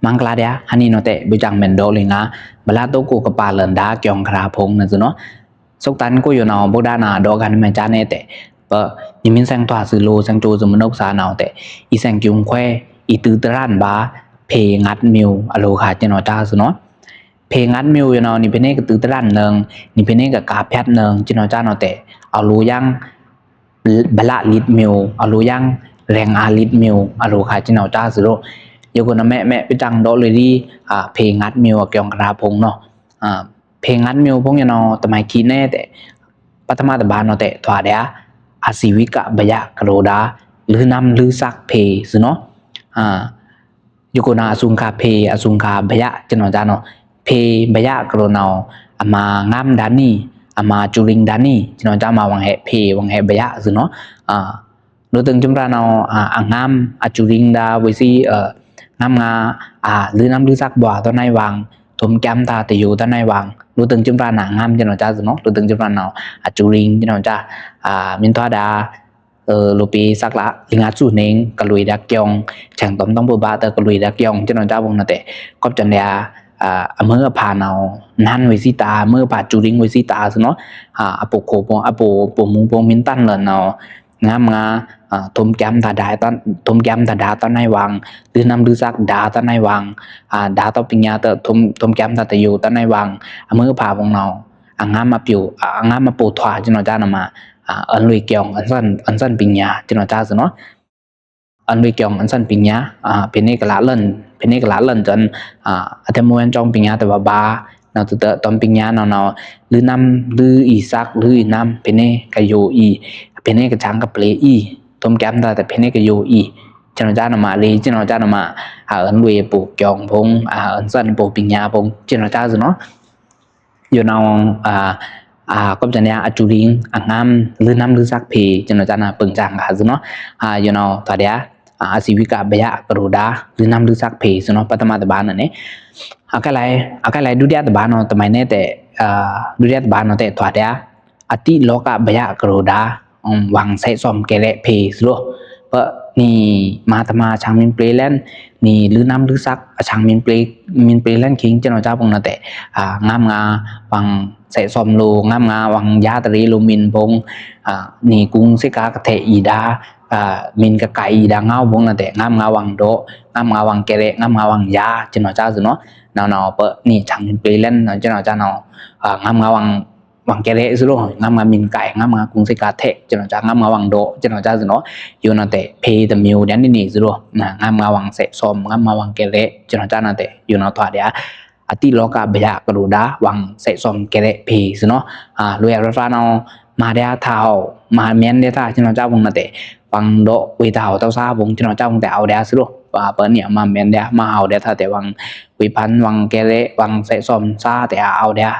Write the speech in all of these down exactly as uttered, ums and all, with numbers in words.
မင်္ဂလာႏ ဟန်ႏနီၤတဲ ဗွီႏချန်နယ်ဒိုးလီငါ ဗလတိုးကိုကပါႏလန်ဒါ ကျောင်းခရာဖုံးနၤစ့ၢ်နီၤ ဆုတ်တန်ကိုယိုနီၤ ဗုဒ္ဓနာဒိုးခါနမဲကၠါနဲတဲ ပ ညီမီးစဲင်ထွားစုလို စဲင်ကျိုးစုမနုက်စာနီၤတဲ အီစဲင်ကျိုးခွဲ အီတိုတရန်ဗာ ဖေးငတ်မျိုး အလိုခါစ့ၢ်နီၤကၠါစ့ၢ်နီၤ ဖေးငတ်မျိုးယိုနီၤ နီဖဲနဲကတိုတရန်နုံ နီဖဲနဲကကားဖျတ်နုံ စ့ၢ်နီၤကၠါနီၤတဲ အလိုယင် ဗလလိတ်မျိုး အလိုယင် ရဲင်အာလိတ်မျိုး အလိုခါစ့ၢ်နီၤကၠါစ့ၢ်နီၤ ယိုကိုနမဲမဲပျီစံဒိုးလီ ဖေးငတ်မျိုး အကျောင်းခရာဖုံးနီၤ ဖေးငတ်မျိုးဖုံးယိုနီၤ တမံၤခံနဲတဲ ပထမတဗာနီၤတဲ ထွားဒျာ အဇီဝကဗယကရိုဒါ လွိနမ်းလွိစက်ဖေးစ့ၢ်နီၤ ယိုကိုနၤအစုံခါဖေး အစုံခါဗယ စ့ၢ်နီၤကၠါနီၤ ဖေးဗယကရိုနီၤ အမၤငမ်းဒါနံ အမၤစူရင်းဒါနံ စ့ၢ်နီၤကၠါ မၤဝင်ဟဲဖေး ဝင်ဟဲဗယစ့ၢ်နီၤ လိုတံၤစံပြာနီၤ အငမ်း အစူရင်းဒါဝဲစံ ငမ်းငါ လွိနမ်းလွိစက်ဗွာ တနံၤဝင် ထုံးကၠံတၢ်တယိုတနံၤဝင် လိုတံၤစံပြာနၤ ငမ်းစ့ၢ်နီၤကၠါစ့ၢ်နီၤ လိုတံၤစံပြာနီၤ အစူရင်း စ့ၢ်နီၤကၠါ မ့ၢ်ထွားဒျာ လိုပေစက်လၢ လီငါစုနင်း ကလွေဒျာကျောင်း ဆဲင်တွမ်တွမ်ပူဗာတကလွေဒျာကျောင်း စ့ၢ်နီၤကၠါဖုံးနၤတဲ ကွပ်စံဒျာ အမုာ်အဖးနီၤ နမ်းဝဲစံတၢ် အမုာ်အဖး စူရင်းဝဲစံတၢ်စ့ၢ်နီၤ အပိုခိ အပို ပိုမူ ပိုမံတန်လၢနီၤ ငမ်းငါ ထုံးကၠံတၢ်ဒါ ထုံးကၠံတၢ်ဒါတနံၤဝင် လွိနမ်းလွိစက်ဒါတနံၤဝင် ဒါသောပညာ ထုံးကၠံတၢ်တယိုတနံၤဝင် အမုာ်အဖးဖုံးနီၤ အငမ်းအပို အငမ်းအပိုထွား စ့ၢ်နီၤကၠါနီၤမး အလွေကျောင်း အဆန်ပညာ စ့ၢ်နီၤကၠါစ့ၢ်နီၤ အလွေကျောင်း အဆန်ပညာ ဖဲနဲကလးလန် ဖဲနဲကလးလန်စ့ၢ် အထဲမွဲကျောင်းပညာတဘၣ်ဘၣ် နီၤတတွမ်ပညာနီၤနီၤ လွိနမ်းလွိအီစက် လွိအီနမ်း ဖဲနဲကယိုအီ ဖဲနဲကဆံကပျ့အီ ထုံးကၠံတၢ်တဲ ဖဲနဲကယိုအီ စ့ၢ်နီၤကၠါနီၤမး လီ စ့ၢ်နီၤကၠါနီၤမး အလွေပိုကျောင်းဖုံး အဆန်ပိုပညာဖုံး စ့ၢ်နီၤကၠါစ့ၢ်နီၤ ယိုနီၤ ကွပ်စံဒျာ အစူရင်း အငမ်း လွိနမ်းလွိစက်ဖေး စ့ၢ်နီၤကၠါနီၤ ပင်စံခါစ့ၢ်နီၤ ယိုနီၤထွားဒျာ အဇီဝကဗယကရိုဒါ လွိနမ်းလွိစက်ဖေးစ့ၢ်နီၤ ပထမတဗာနၤန့ၣ် အကလဲ ဒုတိယတဗာနီၤ တမံၤနဲတဲ ဒုတိယတဗာနီၤတဲ ထွားဒျာ အတိလောကဗယကရိုဒါ ဝင်ဆဲးသွမ်ကဲရဲၣ်ဖေးစ့ၢ်နီၤ ပ နီမၤတမၤအဆံမံပျ့လဲၣ် နီလွိနမ်းလွိစက် အဆံမံပျ့လဲၣ်ခံ စ့ၢ်နီၤကၠါဖုံးနၤတဲ ငမ်းငါ ဝင်ဆဲးသွမ်လို ငမ်းငါ ဝင်ယါတရ့လိုမံဖုံး နီကုင်းစ့ကာကထဲအီဒါ မံကကဲအီဒါငါဖုံးနၤတဲ ငမ်းငါ ဝင်ဒိး ငမ်းငါ ဝင်ကဲရဲၣ် ငမ်းငါ ဝင်ယါ စ့ၢ်နီၤကၠါစ့ၢ်နီၤ နီၤနီၤ ပ နီဆံမံပျ့လဲၣ် စ့ၢ်နီၤကၠါနီၤ ငမ်းငါ ဝင်ကဲရဲၣ်စ့ၢ်နီၤ ငမ်းငါ မံကဲ ငမ်းငါ ကုင်းစ့ကာထဲ စ့ၢ်နီၤကၠါ ငမ်းငါ ဝင်ဒိး စ့ၢ်နီၤကၠါစ့ၢ်နီၤ ယိုနီၤတဲ ဖေးတမျိုးဒျာနဲန့ၣ်စ့ၢ်နီၤ ငမ်းငါ ဝင်ဆဲးသွမ် ငမ်းငါ ဝင်ကဲရဲၣ် စ့ၢ်နီၤကၠါနီၤတဲ ယိုနီၤထွားဒျာ အတိလောကဗယကရိုဒါ ဝင်ဆဲးသွမ်ကဲရဲၣ်ဖေးစ့ၢ်နီၤ လွေအရဖျါနီၤ မၤဒျာထဝ် မၤမဲၢ်ဒျာထဝ် စ့ၢ်နီၤကၠါဖုံးနၤတဲ ဝင်ဒိးဝေးတဝ်တဝ်ဆါဖုံး စ့ၢ်နီၤကၠါဖုံးတဲ အဝ်ဒျာစ့ၢ်နီၤ ပ ပနီအမၤမဲၢ်ဒျာ မၤအဝ်ဒျာထဝ်တဲ ဝင်ဝေးဖန် ဝင်ကဲရဲၣ် ဝင်ဆဲးသွမ်ဆါတဲ အဝ်ဒျာ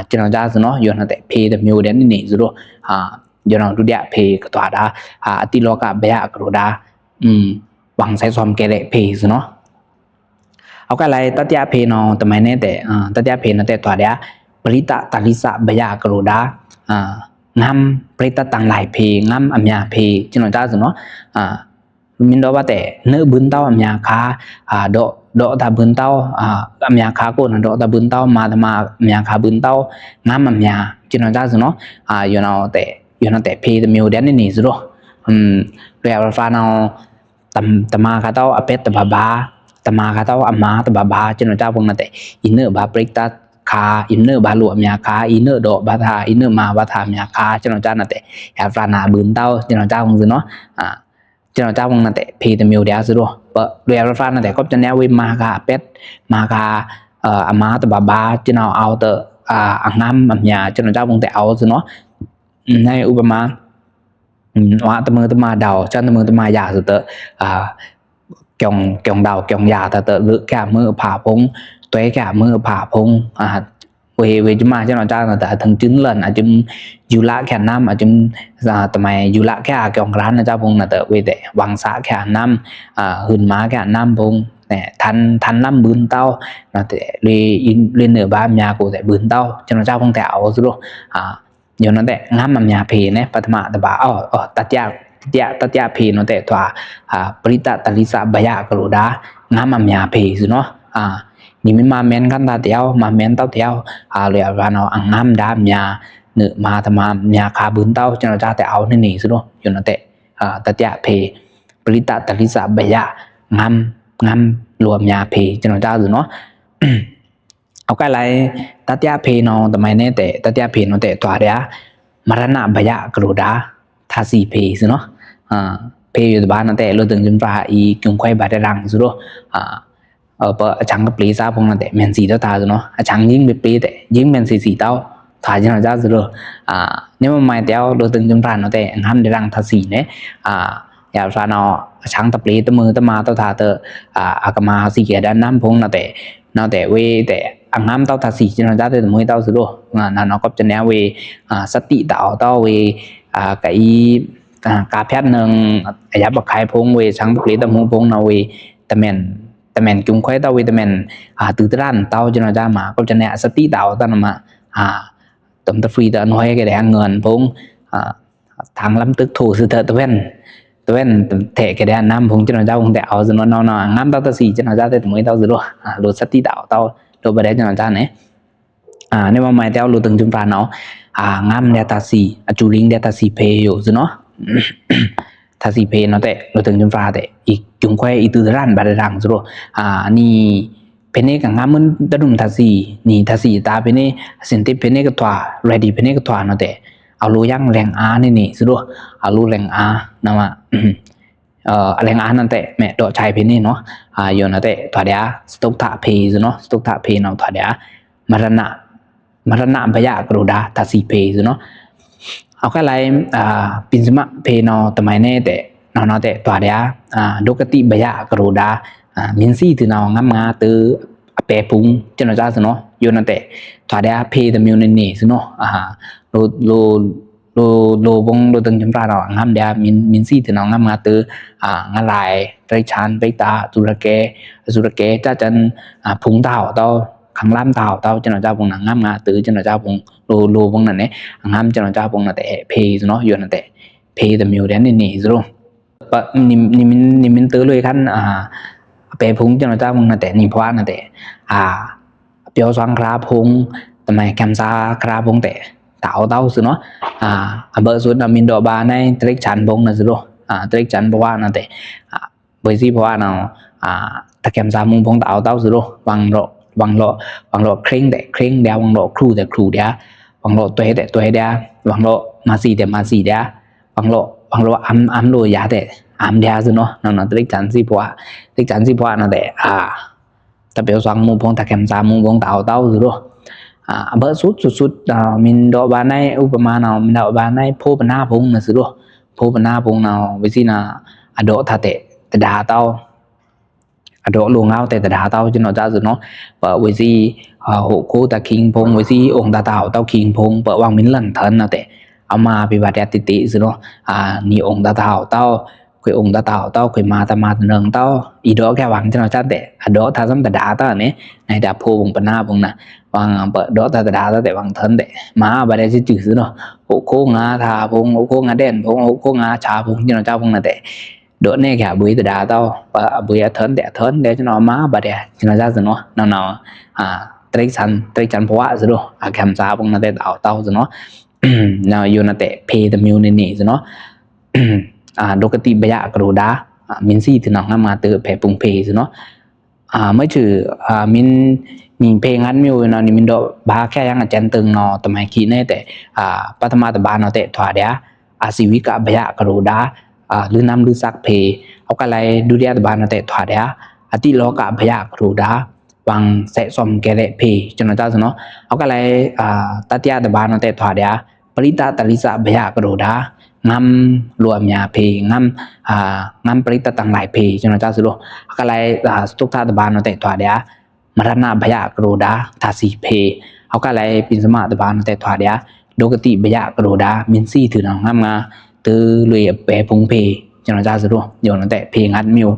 စ့ၢ်နီၤကၠါစ့ၢ်နီၤ ယိုနီၤတဲ ဖေးတမျိုးဒျာနဲန့ၣ်စ့ၢ်နီၤ ယိုနီၤ ဒုတိယဖေးကထွားဒျာ အတိလောကဗယကရိုဒါ ဝင်ဆဲးသွမ်ကဲရဲၣ်ဖေးစ့ၢ်နီၤ အကလဲ တတိယဖေးနီၤ တမံၤနဲတဲ တတိယဖေးနီၤတဲ ထွားဒျာ ပရိတ္တတရိစ္ဆာန်ဗယကရိုဒါ ငမ်းပရိတ်တတန်လျာဖေး ငမ်းအမျာဖေး စ့ၢ်နီၤကၠါစ့ၢ်နီၤ မ့ၢ်ဒိးဘၣ်တဲ နွေဘုန်းတော်အမျာခါ ဒိးတၢ်ဘုန်းတော် အမျာခါကို နဒိးတၢ်ဘုန်းတော် မၤတမၤအမျာခါဘုန်းတော် ငမ်းအမျာ စ့ၢ်နီၤကၠါစ့ၢ်နီၤ ယိုနီၤတဲ ယိုနီၤတဲ ဖေးတမျိုးဒျာနဲန့ၣ်စ့ၢ်နီၤ လွေအရဖျါနီၤ တမၤခါတဝ်အပျဲၢ်တဘၣ်ဘၣ် တမၤခါတဝ်အမၤတဘၣ်ဘၣ် စ့ၢ်နီၤကၠါဖုံနၤတဲ အံၤနွေဘၣ်ပရိတ်တခါ အံၤနွေဘၣ်လိုအမျာခါ အံၤနွေဒိးဘၣ်ထၣ် အံၤနွေမၤဘၣ်ထၣ်အမျာခါ စ့ၢ်နီၤကၠါနၤတဲ ယဖျါနၤဘုန်းတော် စ့ၢ်နီၤကၠါဖုံစ့ၢ်နီၤ စ့ၢ်နီၤကၠါဖုံနၤတဲ ဖေးတမျိုးဒျာစ့ၢ်နီၤ လွေအရဖျါနၤတဲ ကွပ်ၢ်တနံၤဝေးမၤခါအပျဲၢ် မၤခါ အမၤတဘၣ်ဘၣ် စ့ၢ်နီၤအဝ်တဲ အငမ်းအမျာ စ့ၢ်နီၤကၠါဖုံတဲအဝ်စ့ၢ်နီၤ နံၤဥပမာ ဝဲတမုာ်တမၤဒဝ် စံတမုာ်တမၤယၤစ့ၢ်တဲ ကျီုံဒဝ်ကျီုံယၤတၢ်တဲ လွေးခၠၣ်မုာ်အဖးဖုံ တွဲခၠၣ်မုာ်အဖးဖုံ ဝေးဝေးကမၤ စ့ၢ်နီၤကၠါနၤတဲ အထိုင်ကျိုင်းလၢၼ် အကျိုင်း ယူၤလၢ်ခၠၣ်နမ်း အကျိုင်း တမံၤယူၤလၢ်ခၠၣ် ကျီုံကရၢနၤကၠါဖုံနၤတဲ ဝေးတဲ ဝင်ဆၣ်ခၠၣ်နမ်း ဟိုၼ်မၤခၠၣ်နမ်းဖုံ ထၢၼ်ၢ်လမ်းဘုန်းတော် နၤတဲ လွေးနွေဘၣ်မျာကိုတဲ ဘုန်းတော် စ့ၢ်နီၤကၠါဖုံတဲ အဝ်စ့ၢ်နီၤ ယိုနီၤတဲ ငမ်းအမျာဖေးန့ၣ် ပထမတဘၣ် အ တတိယ တတိယ၊ တတိယဖေႏ နော်တဲ ထွာ၊ အာ၊ ပရိတ္တတိရစ္ဆာန်ဘယကရုဒါ၊ ငမ်းအများဖေႏ ဆိုနော်။ အာ၊ နီမ့ၢ်မၤမဲဉ်ခန်းသားတယောက်၊ မၤမဲဉ်တယောက်တယောက်၊ အာ၊ လိုအပ်ပါနော်၊ အငမ်းဒါများ၊ နုမၤတမၤ၊ များခါဘူးတယောက်၊ ကျွန်တော်ကြားတဲ့အောက်နေနေဆိုတော့၊ ယိုနော်တဲ၊ အာ၊ တတိယဖေႏ၊ ပရိတ္တတိရစ္ဆာန်ဘယ၊ ငမ်း၊ ငမ်းလိုအပ်များဖေႏ၊ ကျွန်တော်ကြားဆိုနော်။ အောက်ကလိုက်၊ တတိယဖေႏနော်၊ တမိုင်နဲ့တဲ့၊ တတိယဖေႏနော်တဲ့၊ ထွာဒျာ၊ မရဏဘယကရုဒါ၊ တဆံဖေႏဆိုနော်။ အာ၊ ဖေႏယိုတပါနော်တဲ့၊ လိုတင်ကျွန်ပါအီ၊ ကျုံခွဲပါတဲ့ရံဆိုတော့၊ အာ၊ အာ၊ ပအချံကပျေစားဖုံးနော်တဲ့၊ မန်စီတော့တာဆိုနော်။ အချံရင်းပျေတဲ့၊ ရင်းမန်စီစီတော့၊ ထွာကျွန်တော်ကြားဆိုတော့၊ အာ၊ နေမမိုင်တယောက်၊ လိုတင်ကျွန်ပါနော်တဲ့၊ ငမ်းတဲ့ရံတဆံနဲ့၊ အာ၊ ယဝ်ဖျားနော်၊ အချံတပျေတမုာ်တမၤတော့တာတဲ့၊ အာ၊ အကမၤစီကဲဒါနမ်းဖုံးနော်တဲ့၊ နော်တဲ့၊ ဝေးတဲ့၊ အငမ်းတော့တဆံ၊ ကျွန်တော်ကြားတဲ့တမွေးတော့ဆိုတော့၊ အာ၊ နော်နော်၊ ကောပ်ကျွန်တော်ဝေး၊ အာ၊ စတိတအောက်တော့ဝေး၊ အာ၊ ကအီ၊ အာ၊ ကားဖြတ်နုံ၊ အယပ်အခိုင်းဖုံးဝေး၊ အချံတပျေတမုာ်ဖုံးနော်ဝေး၊ တမန်၊ တမန်ကျုံခွဲတော့ဝေး၊ တမန်၊ အာ၊ တူတရံတော့၊ ကျွန်တော်ကြားမှာ၊ ကောပ်ကျွန်တော်အစတိတအောက်တော့နော်မှာ၊ အာ၊ တမ်တဖရီတနွေးကဲတဲ့ငွေဖုံး၊ အာ၊ ထန်းလမ်းတစ်ထိုးစစ်တဲ့၊ တဝဲန်၊ တဝဲန်ထဲကဲတဲ့နမ်းဖုံး၊ ကျွန်တော်ကြားဖုံးတဲ့အောက်ဆိုနော်။ နော်နော်၊ ငမ်းတော့တဆံ၊ ကျွန်တော်ကြားတဲ့တမွေးတော့ဆိုတော့၊ အာ၊ လိုစတိတအောက်တော့၊ လိုပါတဲ့ကျွန်တော်ကြားနဲ့။ အာ၊ နေမမိုင်တယောက်၊ လိုတင်ကျွန်ပါနော်၊ အာ၊ ငမ်းတဲ့တဆံ၊ အချံရင်းတဲ့တဆံဖေႏယိုဆိုနော်။ တဆံဖေႏနော်တဲ့၊ လိုတင်ကျွန်ပါတဲ့၊ အီ၊ ကျုံခွဲအီ၊ တူတရံပါတဲ့ရံဆိုတော့၊ အာ၊ နီ၊ ဖေႏနေကငမ်းမုန်းတဒုံတဆံ၊ နီတဆံတာဖေႏနေ၊ အစင်တစ်ဖေႏနေကထွာ၊ readyဖေႏနေကထွာနော်တဲ့၊ အလိုယံလဲင်အာနေနေဆိုတော့၊ အလိုလဲင်အာနော်မှာ၊ အာ၊ အလဲင်အာနော်တဲ့၊ မဲတော့ချိုင်ဖေႏနေနော်။ အာ၊ ယိုနော်တဲ့၊ ထွာဒျာ၊ စတုတ်ထဖေႏဆိုနော်။ စတုတ်ထဖေႏနော်၊ ထွာဒျာ၊ မရဏ၊ မရဏဘယကရုဒါ၊ တဆံဖေႏဆိုနော်။ အောက်ကလိုက်၊ အာ၊ ပင်စမဖေႏနော်၊ တမိုင်နဲ့တဲ့၊ နော်နော်တဲ့၊ ထွာဒျာ၊ အာ၊ ဒုက္ခတိဘယကရုဒါ၊ အာ၊ မင်းစီသူနော်၊ ငမ်းငါတအပဲဖုံး၊ ကျွန်တော်ကြားဆိုနော်။ ယိုနော်တဲ့၊ ထွာဒျာ၊ ဖေႏတစ်မျိုးနေနေဆိုနော်။ အာ၊ လို၊ လို၊ လို၊ လိုဖုံး၊ လိုတင်ကျွန်ပါနော်၊ ငမ်းဒျာ၊ မင်း၊ မင်းစီသူနော်၊ ငမ်းငါတ၊ အာ၊ ငလိုက်၊ တိရစ္ဆာန်၊ ပိတာ၊ အစုရကဲ၊ အစုရကဲ၊ ကျားကျန်၊ အာ၊ ဖုံးတအောက်တော့၊ ခမ်းလမ်းတအောက်တော့၊ ကျွန်တော်ကြားဖုံးနော်၊ ငမ်းငါတ၊ ကျွန်တော်ကြားဖုံး၊ လို၊ လိုဖုံးနော်နဲ့၊ ငမ်းကျွန်တော်ကြားဖုံးနော်တဲ့၊ ဖေႏဆိုနော်။ ယိုနော်တဲ့၊ ဖေႏတစ်မျိုးတည်းနေနေဆိုတော့၊ ပ၊ နီ၊ နီမင်း၊ နီမင်းတလွေခန်း၊ အာ၊ အပဲဖုံး၊ ကျွန်တော်ကြားဖုံးနော်တဲ့၊ နီဖွာနော်တဲ့၊ အာ၊ အပျော်စွာခရာဖုံး၊ တမိုင်ကံစားခရာဖုံးတဲ့၊ တအောက်တော့ဆိုနော်။ အာ၊ အဘၢစုတ်နော်၊ မင်းတို့ဘာနဲ့၊ တိရစ္ဆာန်ဖုံးနော်ဆိုတော့၊ အာ၊ တိရစ္ဆာန်ဘဝနော်တဲ့၊ အာ၊ ဝေးစီဘဝနော်၊ အာ၊ တကံစားမုံဖုံးတအောက်တော့ဆိုတော့၊ ဝင်လို့၊ ဝင်လို့၊ ဝင်လို့ခရင်တဲ့၊ ခရင်ဒျာ၊ ဝင်လို့ခရူတဲ့၊ ခရူဒျာ၊ ဝင်လို့တွဲတဲ့၊ တွဲဒျာ၊ ဝင်လို့မစီတဲ့၊ မစီဒျာ၊ ဝင်လို့၊ ဝင်လို့အမ်း၊ အမ်းလို့ရတဲ့၊ အမ်းဒျာဆိုနော်။ နော်နော်၊ တိရစ္ဆာန်စီဘဝ၊ တိရစ္ဆာန်စီဘဝနော်တဲ့၊ အာ၊ တပျော်စွာမုံဖုံး၊ တကံစားမုံဖုံးတအောက်တော့ဆိုတော့၊ အာ၊ အဘၢစုတ်၊ စုတ်၊ စုတ်၊ အာ၊ မင်းတို့ဘာနဲ့၊ ဥပမာနော်၊ မင်းတို့ဘာနဲ့၊ ဖိုးပနာဖုံးနော်ဆိုတော့၊ ဖိုးပနာဖုံးနော်၊ ဝေးစီနော်၊ အဒေါ်ထတဲ့၊ တဒါတော့၊ အဒေါ်လိုငါတဲ့၊ တဒါတော့၊ ကျွန်တော်ကြားဆိုနော်။ ပဝေးစီ၊ အာ၊ ဟိုးခိုးတခင်ဖုံး၊ ဝေးစီ၊ အိုင်တတအောက်တော့၊ ခင်ဖုံး၊ ပဝင်မင်းလန်ထန်နော်တဲ့၊ အမၢဖေးပါဒျာ၊ တ့တ့ဆိုနော်။ အာ၊ နီအိုင်တတအောက်တော့၊ ခွေအိုင်တတအောက်တော့၊ ခွေမၤတမၤတနုံတော့၊ အီဒေါ်ကဲဝင်၊ ကျွန်တော်ကြားတဲ့၊ အဒေါ်ထသမ်တဒါတော့နဲ့၊ နိုင်ဒျာဖိုးဖုံး၊ ပနာဖုံးနော်၊ ဝင်၊ ပဒေါ်ထတဒါတော့တဲ့၊ ဝင်ထန်တဲ့၊ မၤပါဒျာ၊ စစ်စစ်ဆိုနော်။ ဟိုးခိုးငါထဖုံး၊ ဟိုးခိုးငါဒဲန်ဖုံး၊ ဟိုးခိုးငါချဖုံး၊ ကျွန်တော်ကြားဖုံးနော်တဲ့၊ ဒေါ်နဲ့ကဘွေတဒါတော့၊ ပဘွေအထန်တဲ့၊ အထန်တဲ့၊ ကျွန်တော်မၤပါဒျာ၊ ကျွန်တော်ကြားဆိုနော်။ နော်နော်၊ အာ၊ တိရစ္ဆာန်၊ တိရစ္ဆာန်ဘဝဆိုတော့၊ အကံစားဖုံးနော်တဲ့၊ တအောက်တော့ဆိုနော်။ နော်၊ ယိုနော်တဲ့၊ ဖေးတစ်မျိုးနေနေဆိုနော်။ အာ၊ ဒုက္ခတိဘယကရုဒါ၊ အာ၊ မင်းစီသူနော်၊ ငမ်းငါတအပဲဖုံးဖေႏဆိုနော်။ အာ၊ မွဲချူ၊ အာ၊ မင်း၊ နီဖေးငတ်မျိုးနော်၊ နီမင်းတို့ဘာခဲယံအကျဉ်းတုံးနော်၊ တမိုင်ခံနဲ့တဲ့၊ အာ၊ ပထမတစ်ပါနော်တဲ့၊ ထွာဒျာ၊ အာဇီဝိကဘယကရုဒါ၊ အာ၊ လိုနမ်းလိုစက်ဖေႏ၊ အောက်ကလိုက်၊ ဒုတိယတစ်ပါနော်တဲ့၊ ထွာဒျာ၊ အတိလောကဘယကရုဒါ၊ ဝင်စက်စုံကဲတဲ့ဖေႏ၊ ကျွန်တော်ကြားဆိုနော်။ အောက်ကလိုက်၊ အာ၊ တတိယတစ်ပါနော်တဲ့၊ ထွာဒျာ၊ ပရိတ္တတိရစ္ဆာန်ဘယကရုဒါ၊ ငမ်းလိုအပ်များဖေႏ၊ ငမ်း၊ အာ၊ ငမ်းပရိတ္တတင်လိုက်ဖေႏ၊ ကျွန်တော်ကြားဆိုနော်။ အောက်ကလိုက်၊ အာ၊ စတုတ်ထတစ်ပါနော်တဲ့၊ ထွာဒျာ၊ မရဏဘယကရုဒါ၊ တဆံဖေႏ၊ အောက်ကလိုက်၊ ပင်စမတစ်ပါနော်တဲ့၊ ထွာဒျာ၊ ဒုက္ခတိဘယကရုဒါ၊ မင်းစီသူနော်၊ ငမ်းငါတလွေအပဲဖုံးဖေႏ၊ ကျွန်တော်ကြားဆိုနော်။ ယိုနော်တဲ့၊ ဖေးငတ်မျိုး၊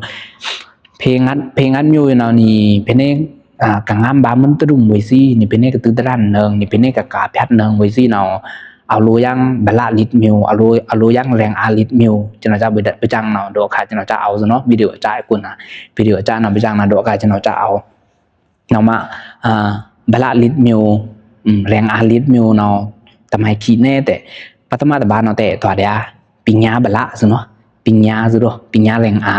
ဖေးငတ်၊ ဖေးငတ်မျိုးနော်၊ နီဖေးနေ၊ အာ၊ ကငမ်းဗာမုန်းတရုံဝေးစီ၊ နီဖေးနေကတူတရံနုံ၊ နီဖေးနေကကားဖြတ်နုံဝေးစီနော်၊ အဝ်လိုယင်ဗလလိတ်မြူ အဝ်လို အဝ်လိုယင်ရဲင်အာလိတ်မြူ ကျွန်တော်ကျ ပကြံ နော် ဒို့အခါ ကျွန်တော်ကျ အဝ်စနော် ဗီဒီယိုအကျကိုနော် ဗီဒီယိုအကျနော် ပကြံ နော် ဒို့အခါ ကျွန်တော်ကျ အဝ် နော်မ အာ ဗလလိတ်မြူ ရဲင်အာလိတ်မြူနော် တမိုင်ခံနှစ်တဲ့ ပထမတစ်ပါးနော်တဲ့ ထွာဒျာ ပညာဗလစနော် ပညာစနော် ပညာရဲင်အာ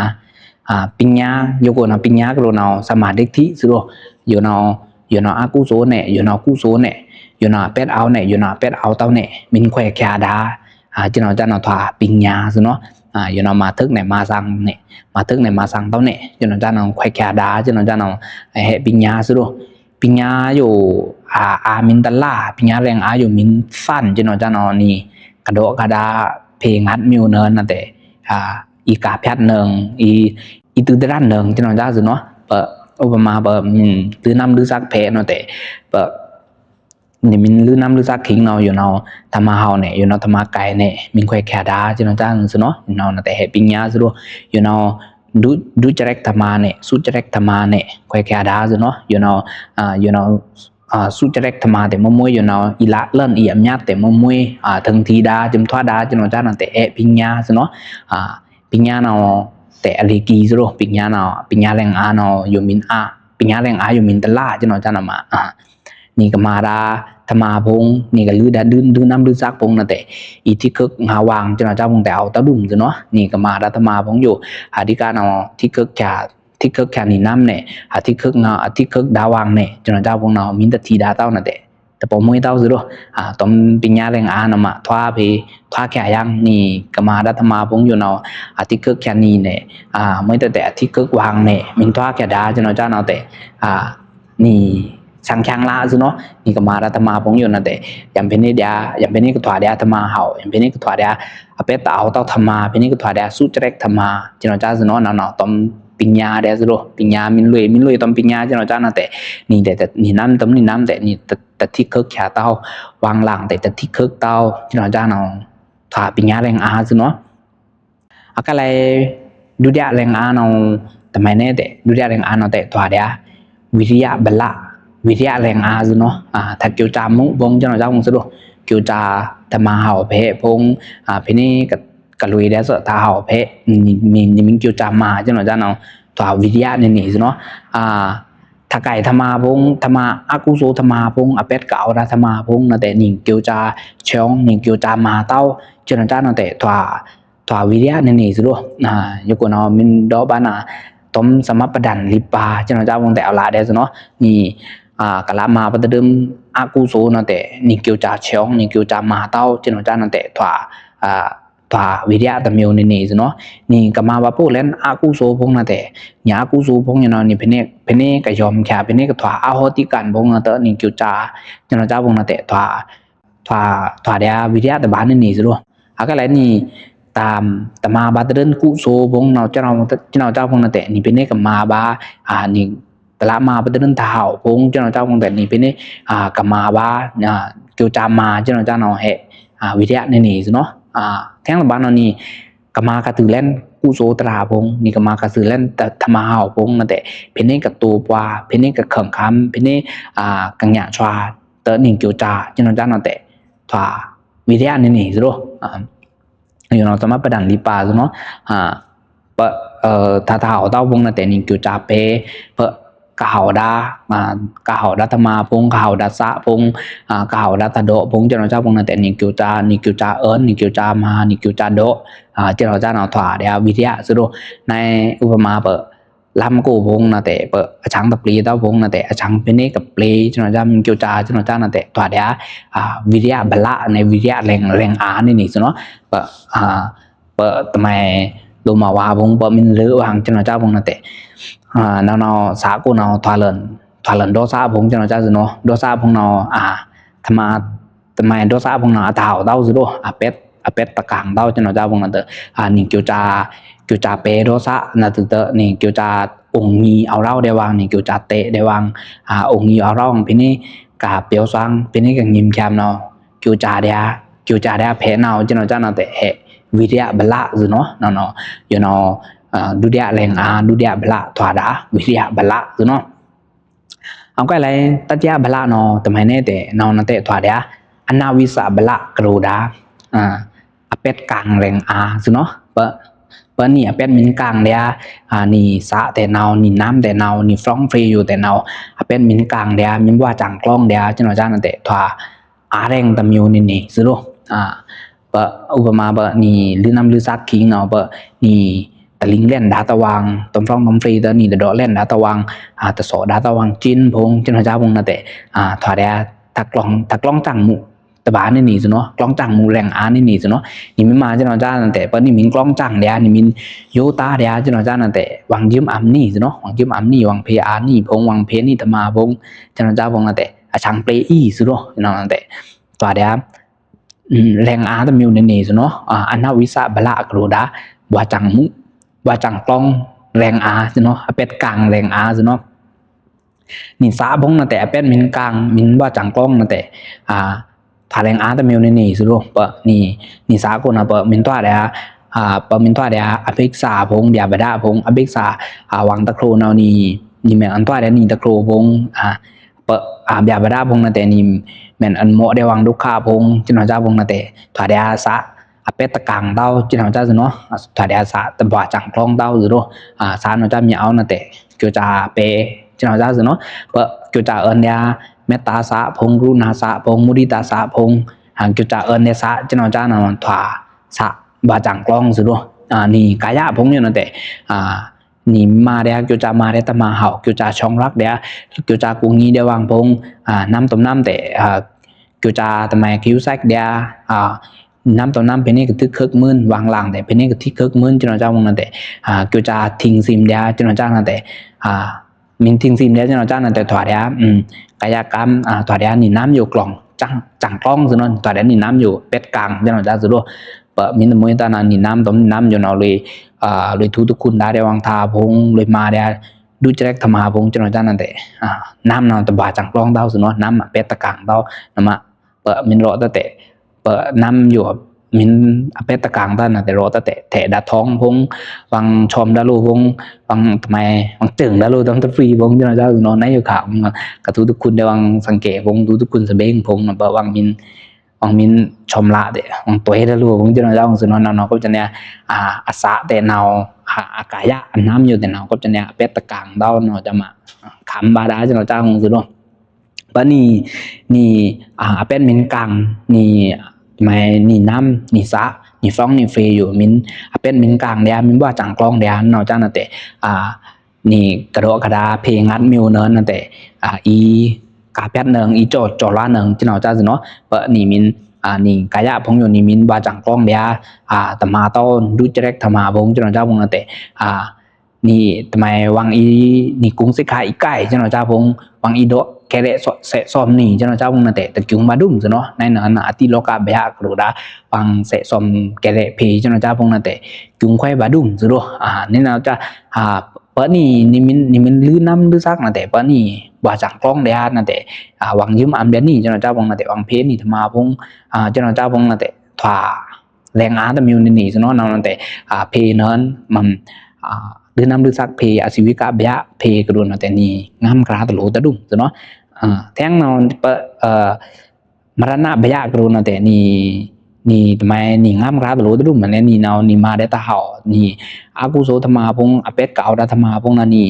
အာ ပညာ ယိုကိုနော် ပညာကလိုနော် သမ္မာဒိဋ္ဌိစနော် ယိုနော် ယိုနော် အကုသိုလ်နဲ့ ယိုနော် ကုသိုလ်နဲ့ ယိုနော် အပျက်အစီးနဲ့ ယိုနော် အပျက်အစီးတဝ်နဲ့ မင်းခွဲခါဒါ အာ ကျွန်တော်ကျနော် ထွာပညာစနော် အာ ယိုနော် မၤထုက်နဲ့ မၤသင်နဲ့ မၤထုက်နဲ့ မၤသင်တဝ်နဲ့ ကျွန်တော်ကျနော် ခွဲခါဒါ ကျွန်တော်ကျနော် ဟဲ့ ပညာစနော် ပညာယို အာ အာ မင်းတလါ ပညာရဲင်အာယို မင်းသန် ကျွန်တော်ကျနော် နီ ကဒိုကဒါ ဖေငတ်မြူနော် နော်တဲ့ အာ အီကာဖြတ်နော် အီ အီတုဒရန်နော် ကျွန်တော်ကျစနော် ပ ဥပမာ ပ မင်း လွိုက်နမ်းလွိုက်စက်ဖဲနော်တဲ့ ပ နီမင်းလွိုက်နမ်းလွိုက်စက်ခိင်းနော် ယိုနော် သမ္မာဟောက်နဲ့ ယိုနော် သမ္မာကိုက်နဲ့ မင်းခွဲခါဒါ ကျွန်တော်ကျနော်စနော် ယိုနော် နော်တဲ့ ဟဲ့ ပညာစနော် ယိုနော် ဒု ဒုစရိုက်သမ္မာနဲ့ သုစရိုက်သမ္မာနဲ့ ခွဲခါဒါစနော် ယိုနော် အာ ယိုနော် အာ သုစရိုက်သမ္မာတဲ့ မွဲမွဲ ယိုနော် အီလလန် အီအမြတ်တဲ့ မွဲမွဲ အာ ထင်ထီဒါ ကျွန်ထွာဒါ ကျွန်တော်ကျနော် တဲ့ ဟဲ့ ပညာစနော် အာ ပညာနော် တဲ့ အလီကီစနော် ပညာနော် ပညာရဲင်အာနော် ယိုမင်းအာ ပညာရဲင်အာယိုမင်းတလါ ကျွန်တော်ကျနော် မ အာ နီကမၤဒါ သမ္မာဖုံ နီကလွိုက်ဒါ ဒု ဒုနမ်းလွိုက်စက်ဖုံနော်တဲ့ အီထိခုက်ငါဝင် ကျွန်တော်ကျဖုံတဲ့ အဝ်တဒုံစနော် နီကမၤဒါ သမ္မာဖုံယို အဓိကနော် ထိခုက်ခါ ထိခုက်ခါနီနမ်းနဲ့ အထိခုက်ငါ အထိခုက်ဒါဝင်နဲ့ ကျွန်တော်ကျဖုံနော် မင်းတထီဒါတဝ်နော်တဲ့ တပမွဲတဝ်စနော် အာ တွမ်ပညာရဲင်အာနော်မ ထွာဖေ ထွာခါယင် နီကမၤဒါ သမ္မာဖုံယိုနော် အထိခုက်ခါနီနဲ့ အာ မွဲတဲ့ အထိခုက်ဝင်နဲ့ မင်းထွာခါဒါ ကျွန်တော်ကျနော် တဲ့ အာ နီ သင်ချင်လါစနော် နီကမၤဒါ သမ္မာဖုံယိုနော်တဲ့ ယမ်ဖဲန့ၣ်ဒျာ ယမ်ဖဲန့ၣ်ကထွာဒျာ သမ္မာဟောက် ယမ်ဖဲန့ၣ်ကထွာဒျာ အပျက်အစီးတဝ်သမ္မာ ဖဲန့ၣ်ကထွာဒျာ သုစရိုက်သမ္မာ ကျွန်တော်ကျစနော် နော်နော် တွမ်ပညာဒျာစနော် ပညာ မင်းလွိုက် မင်းလွိုက် တွမ်ပညာ ကျွန်တော်ကျနော် တဲ့ နီတဲ့ နီနမ်း တွမ်နီနမ်းတဲ့ နီတ တထိခုက်ခါတဝ် ဝင်လင်တဲ့ တထိခုက်တဝ် ကျွန်တော်ကျနော် ထွာပညာရဲင်အာစနော် အကလဲ ဒုတိယရဲင်အာနော် တမိုင်နဲ့တဲ့ ဒုတိယရဲင်အာနော်တဲ့ ထွာဒျာ ဝီရိယဗလ ဝီရိယရဲင်အာစနော် အာ ထါကျိုးကျားမှုဖုံ ကျွန်တော်ကျဖုံစနော် ကျိုးကျား သမ္မာဟောက်ဖဲဖုံ အာ ဖဲန့ၣ်က ကလွေဒျာစ သမ္မာဟောက်ဖဲ မင်း မင်း မင်းကျိုးကျားမၤ ကျွန်တော်ကျနော် ထွာဝီရိယနဲ့နေစနော် အာ ထါကိုက်သမ္မာဖုံ သမ္မာ အကုသိုလ်သမ္မာဖုံ အပျက်ကအစီးသမ္မာဖုံနော်တဲ့ နီကျိုးကျား ချွင် နီကျိုးကျားမၤတဝ် ကျွန်တော်ကျနော် တဲ့ ထွာ ထွာဝီရိယနဲ့နေစနော် အာ ယိုကိုနော် မင်းဒေါ်ဘနာ တွမ်သမ္မာပဒံလိပ်ပါ ကျွန်တော်ကျဖုံတဲ့ အဝ်လါဒျာစနော် နီ အာ ကလမၤပတဒုံ အကုသိုလ်နော်တဲ့ နီကျိုးကျား ချွင် နီကျိုးကျားမၤတဝ် ကျွန်တော်ကျနော် တဲ့ ထွာ အာ ထွာဝီရိယတမျိုးနဲ့နေစနော် နီကမၤဘၣ်ပို့လဲၣ် အကုသိုလ်ဖုံနော်တဲ့ နီအကုသိုလ်ဖုံယိုနော် နီဖဲန့ၣ် ဖဲန့ၣ်ကယွမ်ခါ ဖဲန့ၣ်ကထွာအဟောတိကံဖုံနော်တဲ့ နီကျိုးကျား ကျွန်တော်ကျဖုံနော် တဲ့ ထွာ ထွာ ထွာဒျာဝီရိယတဘၣ်နဲ့နေစနော် အကလဲ နီ တမ် တမၤဘၣ်တဒုံ ကုသိုလ်ဖုံနော် ကျွန်တော် ကျွန်တော်ကျဖုံနော် တဲ့ နီဖဲန့ၣ်ကမၤဘၣ် အာ နီ တလမၤပတဒုံ ထါဟောက်ဖုံ ကျွန်တော်ကျဖုံတဲ့ နီဖဲန့ၣ် အာ ကမၤဘၣ် အာ ကျိုးကျားမၤ ကျွန်တော်ကျနော် ဟဲ့ အာ ဝီရိယနဲ့နေစနော် အာ ထဲတဘၣ်နော် နီ ကမၤကတုလဲၣ် ကုသိုလ်တြႃးဖုံ နီကမၤကတုလဲၣ် သမ္မာဟောက်ဖုံနော်တဲ့ ဖဲန့ၣ်ကတိုပှၤ ဖဲန့ၣ်ကခုင်ခမ်း ဖဲန့ၣ် အာ ကညးသွါ တဲ့ နီကျိုးကျား ကျွန်တော်ကျနော် တဲ့ ထွာဝီရိယနဲ့နေစနော် အာ ယိုနော် သမ္မာပဒံလိပ်ပါစနော် အာ ပ အာ ထါ ထါဟောက်တဝ်ဖုံနော်တဲ့ နီကျိုးကျားပဲ ပ ကဟောက်ဒါ အာ ကဟောက်ဒါသမ္မာဖုံ ကဟောက်ဒါသးဖုံ အာ ကဟောက်ဒါသးဒိုဖုံ ကျွန်တော်ကျဖုံနော်တဲ့ နီကျိုးကျား နီကျိုးကျားအၢၼ် နီကျိုးကျားမၤ နီကျိုးကျားဒို အာ ကျွန်တော်ကျနော် ထွာဒျာဝီရိယစနော် နီ ဥပမာ ပ လမ်းကိုဖုံနော်တဲ့ ပ အချံတပျေတဝ်ဖုံနော်တဲ့ အချံဖဲန့ၣ်ကပျေ ကျွန်တော်ကျ မင်းကျိုးကျား ကျွန်တော်ကျနော် တဲ့ ထွာဒျာ အာ ဝီရိယဗလနဲ့ ဝီရိယရဲင် ရဲင်အာနဲ့နေစနော် ပ အာ ပ တမၤ လိုမဝါဖုံ ပ မင်းလွိုက်ဝင် ကျွန်တော်ကျဖုံနော်တဲ့ အာ နော်နော် သးကိုနော် ထွာလၢၼ် ထွာလၢၼ်ဒေါသဖုံ ကျွန်တော်ကျစနော် ဒေါသဖုံနော် အာ သမ္မာ တမၤ ဒေါသဖုံနော် အထါဟောက်တဝ်စနော် အပျက် အပျက်တကံတဝ် ကျွန်တော်ကျဖုံနော် တဲ့ အာ နီကျိုးကျား ကျိုးကျားပဲဒေါသ နော် တဲ့ နီကျိုးကျား အိုင်ငီအဝ်ရောဒျာဝင် နီကျိုးကျားတဲဒျာဝင် အာ အိုင်ငီအဝ်ရောဝင် ဖဲန့ၣ် ကပျော်သင် ဖဲန့ၣ်ကငိမ်ချမ်းနော် ကျိုးကျားဒျာ ကျိုးကျားဒျာဖဲနော် ကျွန်တော်ကျနော် တဲ့ ဟဲ့ ဝီရိယဗလစနော် နော်နော် ယိုနော် အာ ဒုတိယရဲင်အာ ဒုတိယဗလ ထွာဒျာ ဝီရိယဗလစနော် အကလဲ တတိယဗလနော် တမိုင်နဲ့တဲ့ နော်နော် တဲ့ ထွာဒျာ အနဝိဇ္ဇဗလကရုဒါ အပျက်ကွံာ် လဲင်အာႏ ဇွနွော ပနီအပျက်မီးကွံာ်ဒျာႏ နီသးတဲ့နဝ် နီနမ်းတဲ့နဝ် နီဖြောင်းဖြေယူတဲ့နဝ် အပျက်မီးကွံာ်ဒျာႏ မီးဗွားစံင်ကျိုင်းဒျာႏ ကျွန်တော်ကြားနတဲ့ ထွာ အာႏရဲင်တမျိုးနေနေ ဇွနွော ပဥပမာ ပနီလွိနမ်းလွိသးခိင်နဝ် ပနီတလိင်လဲန်ဒၣ်တဝင် တွမ်ဖြောင်းတွမ်ဖြေတနီ တဒေါလဲန်ဒၣ်တဝင် တသော့ဒၣ်တဝင် ကျိုင်းဖုံ ကျွန်တော်ကြားဖုံနတဲ့ ထွာဒျာႏ တကလောင် တကလောင်စံင်မူ တဗာနေနေ ဇွနွော ကလောင်စံင်မူ လဲင်အာႏနေနေ ဇွနွော နီမီးမာ ကျွန်တော်ကြားနတဲ့ ပနီမီးကလောင်စံင်ဒျာႏ နီမီးယိုတာဒျာႏ ကျွန်တော်ကြားနတဲ့ ဝင်ယိုမ်းအမ်းနီ ဇွနွော ဝင်ယိုမ်းအမ်းနီ ဝင်ဖြေအာႏနီဖုံ ဝင်ဖြေနီတမာဖုံ ကျွန်တော်ကြားဖုံနတဲ့ အစံင်ဖြေအီၤ ဇွနွော နတဲ့ ထွာဒျာႏ လဲင်အာႏတမျိုးနေနေ ဇွနွော အနဝိဇ္ဇဗလကရုဒါ ဗွားစံင်မူ ဗွားစံင်ကျိုင်း လဲင်အာႏ ဇွနွော အပျက်ကွံာ် လဲင်အာႏ ဇွနွော နီသးဖုံနတဲ့ အပျက်မီးကွံာ် မီးဗွားစံင်ကျိုင်းနတဲ့ ထွာလဲင်အာႏတမျိုးနေနေ ဇွနွော ပနီ နီသးခိင်န ပမီးထွာဒျာႏ ပမီးထွာဒျာႏ အဘိက္ခာဖုံ ဗျာပါဒဖုံ အဘိက္ခာ ဝင်တခရိုနဝ်နီ နီမဲန်အန်ထွာဒျာႏ နီတခရိုဖုံ ပဗျာပါဒဖုံနတဲ့ နီမဲန်အန်မော့ဒျာႏ ဝင်ဒုက္ခဖုံ ကျွန်တော်ကြားဖုံနတဲ့ ထွာဒျာႏသး အပျက်တကံတော ကျွန်တော်ကြား ဇွနွော ထွာဒျာႏသး တဗွားစံင်ကျိုင်းတော ဇွနွော သးနော်ကြားမီးအဝ်နတဲ့ ကျွန်တော်ကြားပဲ ကျွန်တော်ကြား ဇွနွော ပကျွန်တော်ကြားအန်ဒျာႏ မက်တာသးဖုံ ကရုဏာသးဖုံ မုဒိတာသးဖုံ ကျွန်တော်ကြားအန်ဒျာႏသး ကျွန်တော်ကြားန ထွာသး ဗွားစံင်ကျိုင်း ဇွနွော နီကာယဖုံယိုနတဲ့ နီမၤဒျာႏ ကျွန်တော်ကြားမၤဒျာႏ တမၤဟဝ် ကျွန်တော်ကြား ဆောင်ရွက်ဒျာႏ ကျွန်တော်ကြား ကူညီဒျာႏ ဝင်ဖုံ နမ်းတွမ်နမ်းတဲ့ ကျွန်တော်ကြား တမၤ ကယူးစက်ဒျာႏ နမ်းတွမ်နမ်း ဖဲန့ကထိခုတ်မွင်း ဝင်လင်တဲ့ ဖဲန့ကထိခုတ်မွင်း ကျွန်တော်ကြားဖုံနတဲ့ ကျွန်တော်ကြား ထိင်းသိမ်းဒျာႏ ကျွန်တော်ကြားနတဲ့ မီးထိင်းသိမ်းဒျာႏ ကျွန်တော်ကြားနတဲ့ ထွာဒျာႏ ကာယကံ ထွာဒျာႏ နီနမ်းယိုကလောင် စံင်ကျိုင်း ဇွနွော ထွာဒျာႏ နီနမ်းယို ပျက်ကွံာ် ကျွန်တော်ကြား ဇွနွော ပမီးတမွေးတနာ နီနမ်းတွမ်နမ်းယိုနဝ် လွေ လွေထူတခွန်ဒျာႏ ဝင်ထးဖုံ လွေမၤဒျာႏ ဒုစရိုက်တမၤဖုံ ကျွန်တော်ကြားနတဲ့ နမ်းနဝ် တဗွားစံင်ကျိုင်းတော ဇွနွော နမ်းအပျက်တကံတော နမ ပမီးရော့တတဲ့ ပနမ်းယို မီးအပျက်တကံတောနတဲ့ ရော့တတဲ့ ထဲဒျာႏထောင်ဖုံ ဝင်ချွမ်ဒျာႏလိုဖုံ ဝင်တမၤ ဝင်စင်ဒျာႏလို တွမ်တဖြေဖုံ ကျွန်တော်ကြား ဇွနွော နယိုခါ ကထူတခွန်ဒျာႏ ဝင်စင်ကေဖုံ ထူတခွန်သဘင်ဖုံ ပဝင်မီး ဝင်မီးချွမ်လတဲ့ ဝင်တွဲဒျာႏလိုဖုံ ကျွန်တော်ကြား ဇွနွော နဝ်နဝ် ကိုယ့်ကျွန်တော် အသးတဲ့နဝ် အကာယ အနမ်းယိုတဲ့နဝ် ကိုယ့်ကျွန်တော် အပျက်တကံတော နဝ် ကျွန်တော် ခမ်းဗာဒၣ် ကျွန်တော်ကြား ဇွနွော ပနီ နီ အပျက်မီးကွံာ် နီ မၤ နီနမ်း နီသး နီဖြောင်း နီဖြေယူ မီး အပျက်မီးကွံာ်ဒျာႏ မီးဗွားစံင်ကျိုင်းဒျာႏ ကျွန်တော်ကြားနတဲ့ နီကရော့ကဒါ ဖြေငတ်မျိုးနဝ်နတဲ့ အီကာပျက်နဝ် အီကြော် ကြော်လွှာနဝ် ကျွန်တော်ကြား ဇွနွော ပနီမီး နီကာယဖုံယို နီမီးဗွားစံင်ကျိုင်းဒျာႏ တမၤတော ဒုစရိုက်တမၤဖုံ ကျွန်တော်ကြားဖုံနတဲ့ နီတမၤ ဝင်အီ နီကုံသိက္ခာ အီကာယ ကျွန်တော်ကြားဖုံ ဝင်အီဒေါ ကဲရဲ ဆဲးသွမ်နီ ကျွန်တော်ကြားဖုံနတဲ့ တကုံဗာဒုမ် ဇွနွော နဝ်နဝ် အတိလောကဗျာကရုဒါ ဝင်ဆဲးသွမ်ကဲရဲ ဖြေ ကျွန်တော်ကြားဖုံနတဲ့ ကုံခွဲဗာဒုမ် ဇွနွော နဝ်နဝ်ကြား ပနီ နီမီး နီမီးလွိနမ်းလွိသးနတဲ့ ပနီ ဗွားစံင်ကျိုင်းဒျာႏနတဲ့ ဝင်ယိုမ်းအမ်းဒျာႏနီ ကျွန်တော်ကြားဖုံနတဲ့ ဝင်ဖြေနီတမၤဖုံ ကျွန်တော်ကြားဖုံနတဲ့ ထွာ လဲင်အာႏတမျိုးနေနေ ဇွနွော နဝ်နတဲ့ ဖြေနဝ် မမ် လွိနမ်းလွိသးဖြေ အဇီဝိကဗျာဖြေကရုနတဲ့ နီငမ်းခရါတလိုတဒုမ် ဇွနွော ထဲနဝ် ပ မရဏဗျာကရုနတဲ့ နီ နီတမၤ နီငမ်းခရါတလိုတဒုမ် မနဲ နီနဝ် နီမၤဒျာႏတဟဝ် နီအကုသိုလ်တမၤဖုံ အပျက်ကွံာ်ဒျာႏတမၤဖုံန နီ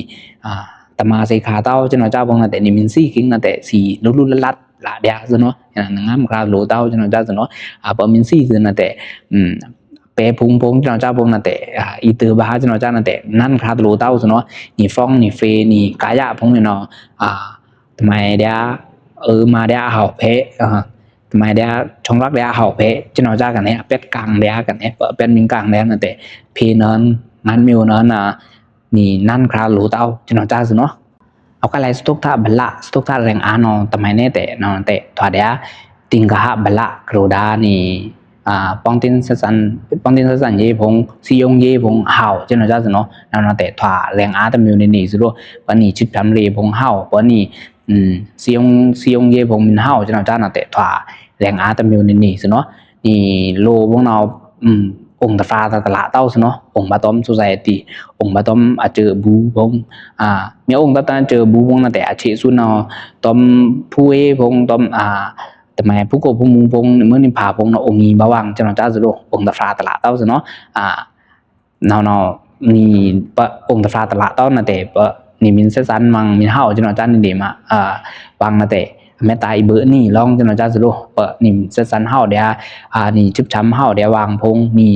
တမၤသိက္ခာတော ကျွန်တော်ကြားဖုံနတဲ့ နီမီးသီခိင်းနတဲ့ သီလိုလိုလတ်လတ် လတ်ဒျာႏ ဇွနွော နီငမ်းခရါတလိုတော ကျွန်တော်ကြား ဇွနွော ပမီးသီခိင်းနတဲ့ ပဲဖုံဖုံ ကျွန်တော်ကြားဖုံနတဲ့ အီတဘၣ် ကျွန်တော်ကြားနတဲ့ နမ်းခရါတလိုတော ဇွနွော နီဖြောင်း နီဖြေ နီကာယဖုံယိုနဝ် တမၤဒျာႏ အမၤဒျာႏအဟဝ်ဖဲ တမၤဒျာႏ ဆောင်ရွက်ဒျာႏအဟဝ်ဖဲ ကျွန်တော်ကြားကနဲ အပျက်ကွံာ်ဒျာႏကနဲ ပပျက်မီးကွံာ်ဒျာႏနတဲ့ ဖြေနဝ် ငမ်းမျိုးနဝ်န နီနမ်းခရါတလိုတော ကျွန်တော်ကြား ဇွနွော အဝ်ကလဲ စတုတ်ထဗလ စတုတ်ထရဲင်အာႏနဝ် တမၤနဲတဲ့ နဝ်တဲ့ ထွာဒျာႏ တိင်္ဂဟဗလကရုဒါ နီ ပေါင်းသင်းဆက်ဆံရေးဖုံ စည်းရုံးရေးဖုံအဟဝ် ကျွန်တော်ကြား ဇွနွော နဝ်နတဲ့ ထွာလဲင်အာႏတမျိုးနေနေ ဇွနွော ပနီချစ်ကြည်ရေးဖုံအဟဝ် ပနီ စည်းရုံး စည်းရုံးရေးဖုံမီးဟဝ် ကျွန်တော်ကြားနတဲ့ ထွာလဲင်အာႏတမျိုးနေနေ ဇွနွော နီလိုဖုံနဝ် အုံတဖျါတတလတောက် ဇွနွော အုံဗာတွမ် society အုံဗာတွမ် အစၢဘူဖုံ မီးအုံတတန်စၢဘူဖုံနတဲ့ အစဲးသူနဝ် တွမ်ဖူဝေးဖုံ တွမ် တမံၤ ဖုကိုဖုမူဖုံ မွိုးနံဖါဖုံ နအိုင်ႏမီးဘဝ် ကျွန်တော်ကြားသလို အိုင်ႏတဖျါတလးတဝ်စ့ၢ်နီၤ နဝ်နဝ် နီ ပအိုင်ႏတဖျါတလးတဝ်နာ်တဲ့ ပနီမ့ၢ်ဆက်ဆံမံၤမ့ၢ်ဟဝ် ကျွန်တော်ကြားနေတယ်မှာ ဝံၤနာ်တဲ့ အမ့ၢ်တၢ်အီဘိုးနီလောင်း ကျွန်တော်ကြားသလို ပနီမ့ၢ်ဆက်ဆံဟဝ်ဒၣ် နီချစ်ချမ်းဟဝ်ဒၣ် ဝံၤဖုံ နီ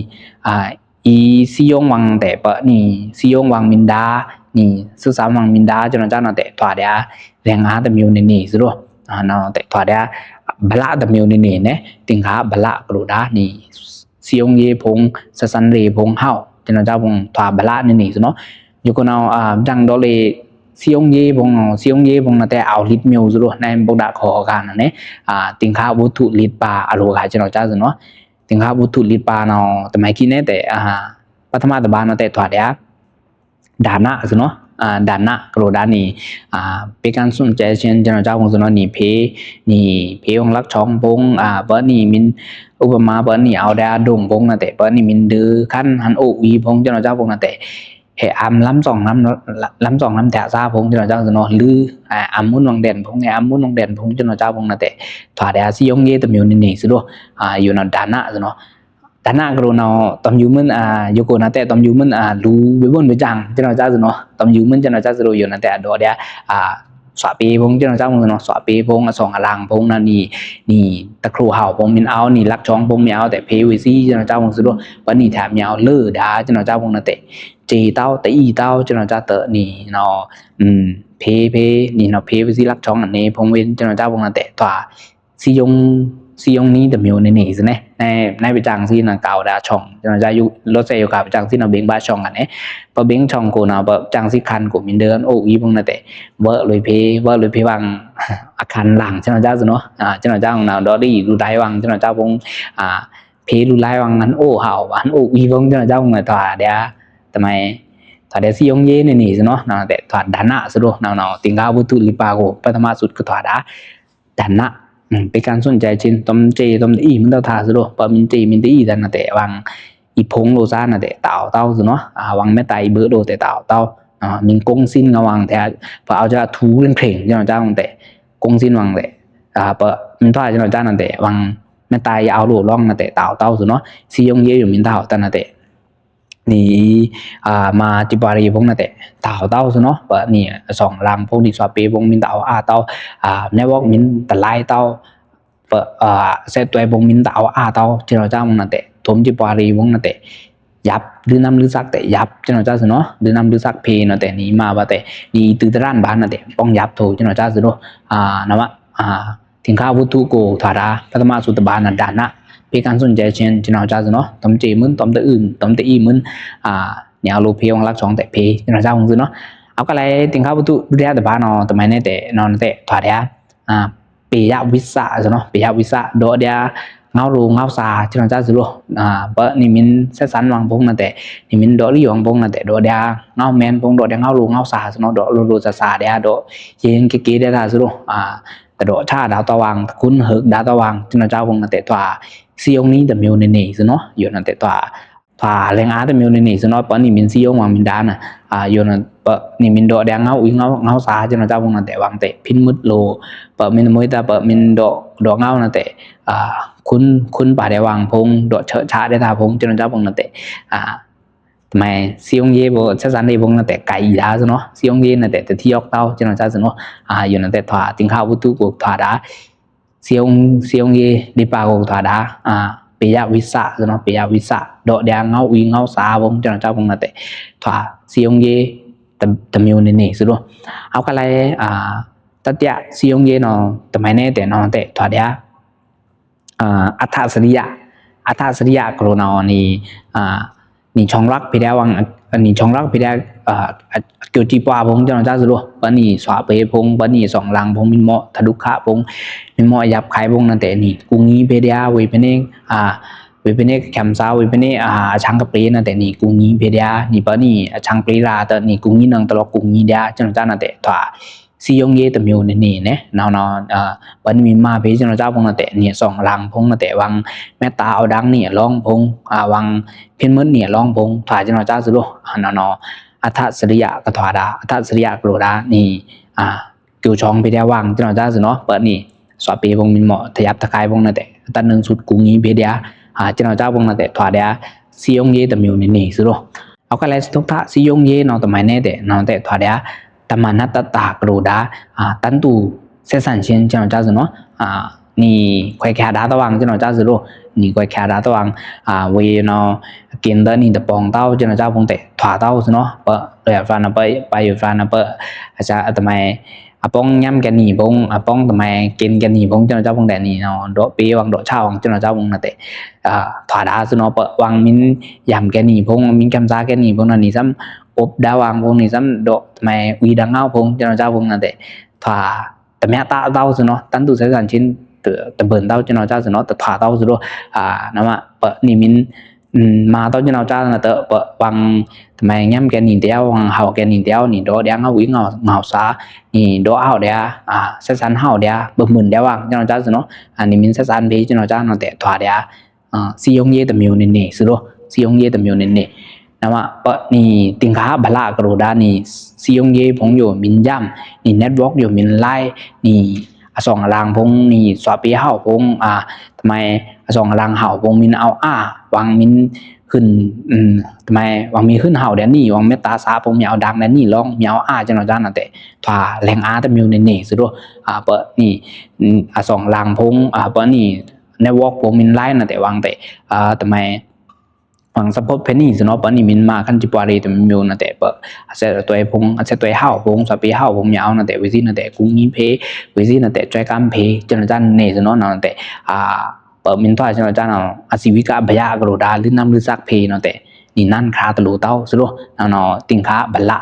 အီစည်းရုံးဝံၤနာ်တဲ့ ပနီစည်းရုံးဝံၤမ့ၢ်ဒၣ် နီဆက်ဆံဝံၤမ့ၢ်ဒၣ် ကျွန်တော်ကြားနာ်တဲ့ ထွာဒၣ် လင်အားတစ်မျိုးနေနေသလို နာ်တဲ့ ထွာဒၣ် ဗလာတစ်မျိုးနေနေ နဲ့ သင်္ခါဗလာကလိုဒၣ် နီ စည်းရုံးရေးဖုံ ဆက်ဆံရေးဖုံဟဝ် ကျွန်တော်ကြားဖုံ ထွာဗလာနေနေသလို ယိုကိးနဝ် ဘျီဒ်လဲၣ် စည်းရုံးရေးဖုံ စည်းရုံးရေးဖုံနာ်တဲ့ အဝ်လံာ်မျိုးသလို နဲဗုဒ္ဓခေါ်ကနာ်နဲ သင်္ခါဝတ္ထုလံာ်ပါအလိုက ကျွန်တော်ကြားသလို သင်္ခါဝတ္ထုလံာ်ပါနဝ် တမံၤခံနဲတဲ့ ပထမတစ်ပါနာ်တဲ့ ထွာဒၣ် ဒါနသလို ဒါနကလိုဒၣ် နီ ပေးကမ်းစွန့်ကြဲခြင်း ကျွန်တော်ကြားဖုံသလို နီဖေး နီဖေးဝံၤလက်ဆောင်ဖုံ ပနီမ့ၢ် ဥပမာ ပနီအဝ်ဒၣ်ဒိုင်ဖုံနာ်တဲ့ ပနီမ့ၢ်ဒိုင်ခန်းဟန်အိုဝံၤဖုံ ကျွန်တော်ကြားဖုံနာ်တဲ့ ဟဲအံၤ လမ်းဆောင် လမ်းဆောင် လမ်းတၢ်စားဖုံ ကျွန်တော်ကြားသလို လို အံၤ အမုန်းဝံၤဒဲန်ဖုံ အံၤ အမုန်းဝံၤဒဲန်ဖုံ ကျွန်တော်ကြားဖုံနာ်တဲ့ ထွာဒၣ် စည်းရုံးရေးတစ်မျိုးနေနေသလို ယိုနဝ် ဒါနသလို ဒါနကလိုနဝ် တမ်ယူမုၼ်း ယိုကိးနာ်တဲ့ တမ်ယူမုၼ်း လူဝေးဘုံးဝေးကျိုင်း ကျွန်တော်ကြားသလို တမ်ယူမုၼ်း ကျွန်တော်ကြားသလို ယိုနဝ် တဲအဒိုဒၣ် သွေးပေးဖုံ ကျွန်တော်ကြားဖုံသလို သွေးပေးဖုံ အဆောင်အလံဖုံနာ် နီ နီတခလိုဟဝ်ဖုံမ့ၢ်အဝ် နီလက်ဆောင်ဖုံမ့ၢ်အဝ်တဲ့ ဖေးဝေးစံ ကျွန်တော်ကြားဖုံသလို ပနီထဲမ့ၢ်အဝ်လၢဒၣ် ကျွန်တော်ကြားဖုံနာ်တဲ့ ကြေးတဝ် တအီတဝ် ကျွန်တော်ကြားသလို နီ နီ ဖေး ဖေး နီ နီဖေးဝေးစံ လက်ဆောင် အံၤန့ၣ် ဖုံဝေး ကျွန်တော်ကြားဖုံနာ်တဲ့ ထွာ စည်းရုံး စည်းရုံးနည်းတစ်မျိုးနေနေသလို နဲ နဲပစံးစံနဝ် ကဝ်ဒၣ် ဆောင် ကျွန်တော်ကြား ယို လောဆယ် ယိုကပစံးစံနဝ် ဘိန်းဘၣ် ဆောင် ကနဲ ပဘိန်း ဆောင် ကိုနဝ် ပစံးစံခန်းကို မ့ၢ်ဒိုင်အိုဝံၤဖုံနာ်တဲ့ ဝဲလွေးဖေး ဝဲလွေးဖေးဝံၤ အခန်းလမ်း ကျွန်တော်ကြားသလို ကျွန်တော်ကြားဖုံနဝ် ဒီးဒ်လူဒိုင်ဝံၤ ကျွန်တော်ကြားဖုံ ဖေးလူဒိုင်ဝံၤ ဟန်အိုဟဝ် ဟန်အိုဝံၤဖုံ ကျွန်တော်ကြားဖုံနဝ် ထွာဒၣ် တမံၤ ထွာဒၣ် စည်းရုံးရေးနေနေသလို နာ်တဲ့ ထွာ ဒါနသလို နဝ် နဝ် သင်္ခါဝတ္ထုလံာ်ပါကို ပထမ စူတ်ကထွာဒၣ် ဒါန ပေးကမ်းစွန့်ကြဲခြင်း တမ်ကြေး တမ်တအီမုၼ်းတဝ်ထၢသလို ပမ့ၢ်ကြေးမ့ၢ်တအီတၢ်နာ်တဲ့ ဝံၤ အီဖုံလိုစားနာ်တဲ့ တဝ်တဝ်သလို ဝံၤ မ့ၢ်တၢ်အီဘိုးလိုတဲ့ တဝ်တဝ် မ့ၢ်ကုန်းဆင်း ကဝံၤထဲ ပအဝ်ကျါ ထူလင်ခြင် ကျွန်တော်ကြားဖုံတဲ့ ကုန်းဆင်း ဝံၤတဲ့ ပမ့ၢ်ထွာ ကျွန်တော်ကြားနာ်တဲ့ ဝံၤ မ့ၢ်တၢ်အီအဝ်လိုလောင်းနာ်တဲ့ တဝ်တဝ်သလို စည်းရုံးရေးယိုမ့ၢ်တဝ်တၢ်နာ်တဲ့ နီ မဟာသီပေါက်ရေးဖုံနာ်တဲ့ တဝ်တဝ်သလို ပနီ အဆောင်အလံဖုံ နီသွေးပေးဖုံ မ့ၢ်တဝ်အါတဝ် network မ့ၢ်တလိုင်းတဝ် ပ ဆက်သွယ်ဖုံ မ့ၢ်တဝ်အါတဝ် ကျွန်တော်ကြားဖုံနာ်တဲ့ ထွမ်သီပေါက်ရေးဖုံနာ်တဲ့ ယပ် လိုမ်းနမ်းလိုမ်းစက်တဲ့ ယပ် ကျွန်တော်ကြားသလို လိုမ်းနမ်းလိုမ်းစက်ဖေးနာ်တဲ့ နီမၤဘၣ်တဲ့ နီတိုဒရၣ်ဘၣ်နာ်တဲ့ ပေါင်ယပ်ထိုး ကျွန်တော်ကြားသလို နဝ် သင်္ခါဝတ္ထုကိုထွာဒၣ် ပထမ စူတ်တစ်ပါနာ် ဒါန ပေးကမ်းစွန့်ကြဲခြင်း ကျွန်တော်ကြားသလို တမ်ကြေးမုၼ်း တမ်တအီမုၼ်း တမ်တအီမုၼ်း နီအဝ်လိုဖေးဝံၤ လက်ဆောင် တဲ့ ဖေး ကျွန်တော်ကြားဖုံသလို အဝ်ကလဲ သင်္ခါဝတ္ထု ဒုတိယတစ်ပါနဝ် တမံၤနဲတဲ့ နဝ် နာ်တဲ့ ထွာဒၣ် ပေယဝိဇ္ဇသလို ပေယဝိဇ္ဇ ဒီးဒၣ် ငေါလိုငေါစာ ကျွန်တော်ကြားသလို ပနီမ့ၢ် ဆက်ဆံဝံၤဖုံနာ်တဲ့ နီမ့ၢ်ဒီးလီဝံၤဖုံနာ်တဲ့ ဒီးဒၣ် ငေါမဲၼ်ဖုံ ဒီးဒၣ် ငေါလိုငေါစာသလို ဒီးလိုလိုစာစာဒၣ် ဒီး ယဉ်ကကဲဒၣ်သလို တဒီးဆါဒၣ်တဝံၤ တခွန်းဟုပ်ဒၣ်တဝံၤ ကျွန်တော်ကြားဖုံနာ်တဲ့ ထွာ စည်းရုံးနည်းတစ်မျိုးနေနေသလို ယိုနဝ် နာ်တဲ့ ထွာ ထွာလင်အားတစ်မျိုးနေနေသလို ပနီမ့ၢ်စည်းရုံးဝံၤမ့ၢ်ဒၣ်နာ် ယိုနဝ် ပနီမ့ၢ်ဒီးဒၣ်ငေါဝံၤငေါစာ ကျွန်တော်ကြားဖုံနာ်တဲ့ ဝံၤတဲ့ ဖီနစ်လို ပမ့ၢ်မိၢ်တၢ် ပမ့ၢ်ဒီးငေါနာ်တဲ့ ခွန်း ခွန်းပါဒၣ်ဝံၤဖုံ ဒီးဆဲးဆါဒၣ်တၢ်ဖုံ ကျွန်တော်ကြားဖုံနာ်တဲ့ တမံၤ စည်းရုံးရေး ဆက်ဆံရေးဖုံနာ်တဲ့ ကဲဒၣ်သလို စည်းရုံးရေးနာ်တဲ့ တထံးအီၣ်တဝ် ကျွန်တော်ကြားသလို ယိုနဝ် နာ်တဲ့ ထွာ သင်္ခါဝတ္ထုကိုထွာဒၣ် စည်းရုံး စည်းရုံးရေး လံာ်ပါကိုထွာဒၣ် ပေယဝိဇ္ဇသလို ပေယဝိဇ္ဇ ဒီးဒၣ် ငေါဝံၤငေါစာဖုံ ကျွန်တော်ကြားဖုံနာ်တဲ့ ထွာ စည်းရုံးရေးတစ်မျိုးနေနေသလို အဝ်ကလဲ တတိယ စည်းရုံးရေးနဝ် တမံၤနဲတဲ့ နဝ် နာ်တဲ့ ထွာဒၣ် အတ္တစရိယ အတ္တစရိယကလိုနဝ် နီ နီဆောင်ရွက်ဖေးဒၣ်ဝံၤ နီဆောင်ရွက်ဖေးဒၣ် အကျိုးစီးပွားဖုံ ကျွန်တော်ကြားသလို ပနီသွေးပေးဖုံ ပနီဆောင်လံဖုံ မ့ၢ်မော့ တဒုက္ခဖုံ မ့ၢ်မော့ အရပ်ဘက်ဖုံနာ်တဲ့ နီကူညီဖေးဒၣ် ဝေးပနေ ဝေးပနေ ကၠံစာ ဝေးပနေ အချံကပျေနာ်တဲ့ နီကူညီဖေးဒၣ် နီပနီ အချံကပျေရာ် တနီကူညီနင်တလီးကူညီဒၣ် ကျွန်တော်ကြားနာ်တဲ့ ထွာ စည်းရုံးရေးတစ်မျိုးနေနေ နဝ် နဝ် ပနီမ့ၢ်မၤဖေး ကျွန်တော်ကြားဖုံနာ်တဲ့ နီဆောင်လံဖုံနာ်တဲ့ ဝံၤ မ့ၢ်တၢ်အီဒင် နီအလောင်းဖုံ ဝံၤ ဖီနစ် နီအလောင်းဖုံ ထွာ ကျွန်တော်ကြားသလို နဝ် နဝ် အတ္တစရိယကထွာဒၣ် အတ္တစရိယကလိုဒၣ် နီ ကျိုးဆောင်ဖေးဒၣ်ဝံၤ ကျွန်တော်ကြားသလို ပနီ သွပ်ပေဗုံး မီးမော့ တယပ်တကိုင်ဗုံး နာ်တဲ့ တတ်းနုံစုတ်ကူငီးဗေဒျာ ကျွန်တော်ကြားဗုံး နာ်တဲ့ ထွာႏဒျာ စည်းရုံးရေးတစ်မျိုး နေနေ ဆိုတော့ အောက်ကလဲ စတုတ်ထ စည်းရုံးရေး နာ်တမံၤ နာ်တဲ့ ထွာႏဒျာ တမဏ္ဍတတ္တကရူဒါ တန်တု ဆက်ဆံခြင်း ကျွန်တော်ကြား ဆိုနော် နီခွဲးခါဒါတဝံၤ ကျွန်တော်ကြား ဆိုတော့ နီခွဲးခါဒါတဝံၤ ဝေ နော် ကင်တနီတပေါင်တဝ် ကျွန်တော်ကြားဗုံး တဲ့ ထွာႏတဝ် ဆိုနော် ပယုဖျာနပ ပယုဖျာနပ အစအတမံၤ အပေါင်းညမ်းကဲနီဗုံး အပေါင်းတမံၤ ကင်ကဲနီဗုံး ကျွန်တော်ကြားဗုံး တဲ့ နီ နော် ဒေါ့ပေဝံၤ ဒေါ့ဆာဝံၤ ကျွန်တော်ကြားဗုံး နာ်တဲ့ ထွာႏဒျာ ဆိုနော် ပဝံၤ မီးယံကဲနီဗုံး မီးကံစားကဲနီဗုံး နာ် နီသမ် အိုပ်ဒါဝံၤ ဗုံး နီသမ် ဒေါ့တမံၤ ဝီဒါငေါဗုံး ကျွန်တော်ကြားဗုံး နာ်တဲ့ ထွာႏ တမံၤတဝ် ဆိုနော် တန်တု ဆက်ဆံခြင်း တဘိုင်တဝ် ကျွန်တော်ကြား ဆိုနော် တထွာႏတဝ် ဆိုတော့ နမ ပနီမီး မၤတဝ် ကျွန်တော်ကြား နာ်တဲ့ ပဝံၤ တမံၤ ညမ်းကဲနီတဝ် ဝံၤ ဟဝ်ကဲနီတဝ် နီ ဒေါ့ဒျာ ငေါဝီ ငေါ ငေါစား နီ ဒေါ့ဟဝ်ဒျာ ဆက်ဆံဟဝ်ဒျာ ဘိုင်မုၢ်ဒျာဝံၤ ကျွန်တော်ကြား ဆိုနော် နီမီး ဆက်ဆံဗေ ကျွန်တော်ကြား နာ်တဲ့ ထွာႏဒျာ စည်းရုံးရေးတစ်မျိုး နေနေ ဆိုတော့ စည်းရုံးရေးတစ်မျိုး နေနေ နမ ပနီ တင်္ခါဗလ ကရူဒါ နီ စည်းရုံးရေးဗုံး ယို မီးယံ နီ network ယို မီးလိုင်း နီ အဆောင်အလံဗုံး နီ သွပ်ပေဟဝ်ဗုံး တမံၤ အဆောင်အလံဟဝ်ဗုံး မီး အောဝ်အာ ဝံၤ မီး ဟိုင် တမံၤ ဝံၤ မီးဟိုင်ဟဝ်ဒျာ နီ ဝံၤ မီးတၢ်စားဗုံး မီး အောဝ်ဒါင်ဒျာ နီ လောင်း မီး အောဝ်အာ ကျွန်တော်ကြား နာ်တဲ့ ထွာႏ လင်အားတစ်မျိုး နေနေ ဆိုတော့ ပနီ အဆောင်အလံဗုံး ပနီ network ဗုံး မီးလိုင်း နာ်တဲ့ ဝံၤ တဲ့ တမံၤ ဝံၤ support ဖဲနီ ဆိုနော် ပနီ မီးမၤ ခန့်ကျဉ်းပွားရေး တစ်မျိုး နာ်တဲ့ ပ အဆက်အသွယ်ဗုံး အဆက်အသွယ်ဟဝ်ဗုံး သွပ်ပေဟဝ်ဗုံး မီး အောဝ် နာ်တဲ့ ဝေးစံ နာ်တဲ့ ကူငီးဖဲ ဝေးစံ နာ်တဲ့ ဆွဲကမ်းဖဲ ကျွန်တော်ကြား နေနေ ဆိုနော် နာ်တဲ့ ပမီးထွာႏ ကျွန်တော်ကြား နာ် အဇီဝကဗလ ကရူဒါ လိုပ်နမ်းလိုပ်စက်ဖဲ နာ်တဲ့ နီနန်ခါတလိုတဝ် ဆိုတော့ တင်္ခါဗလ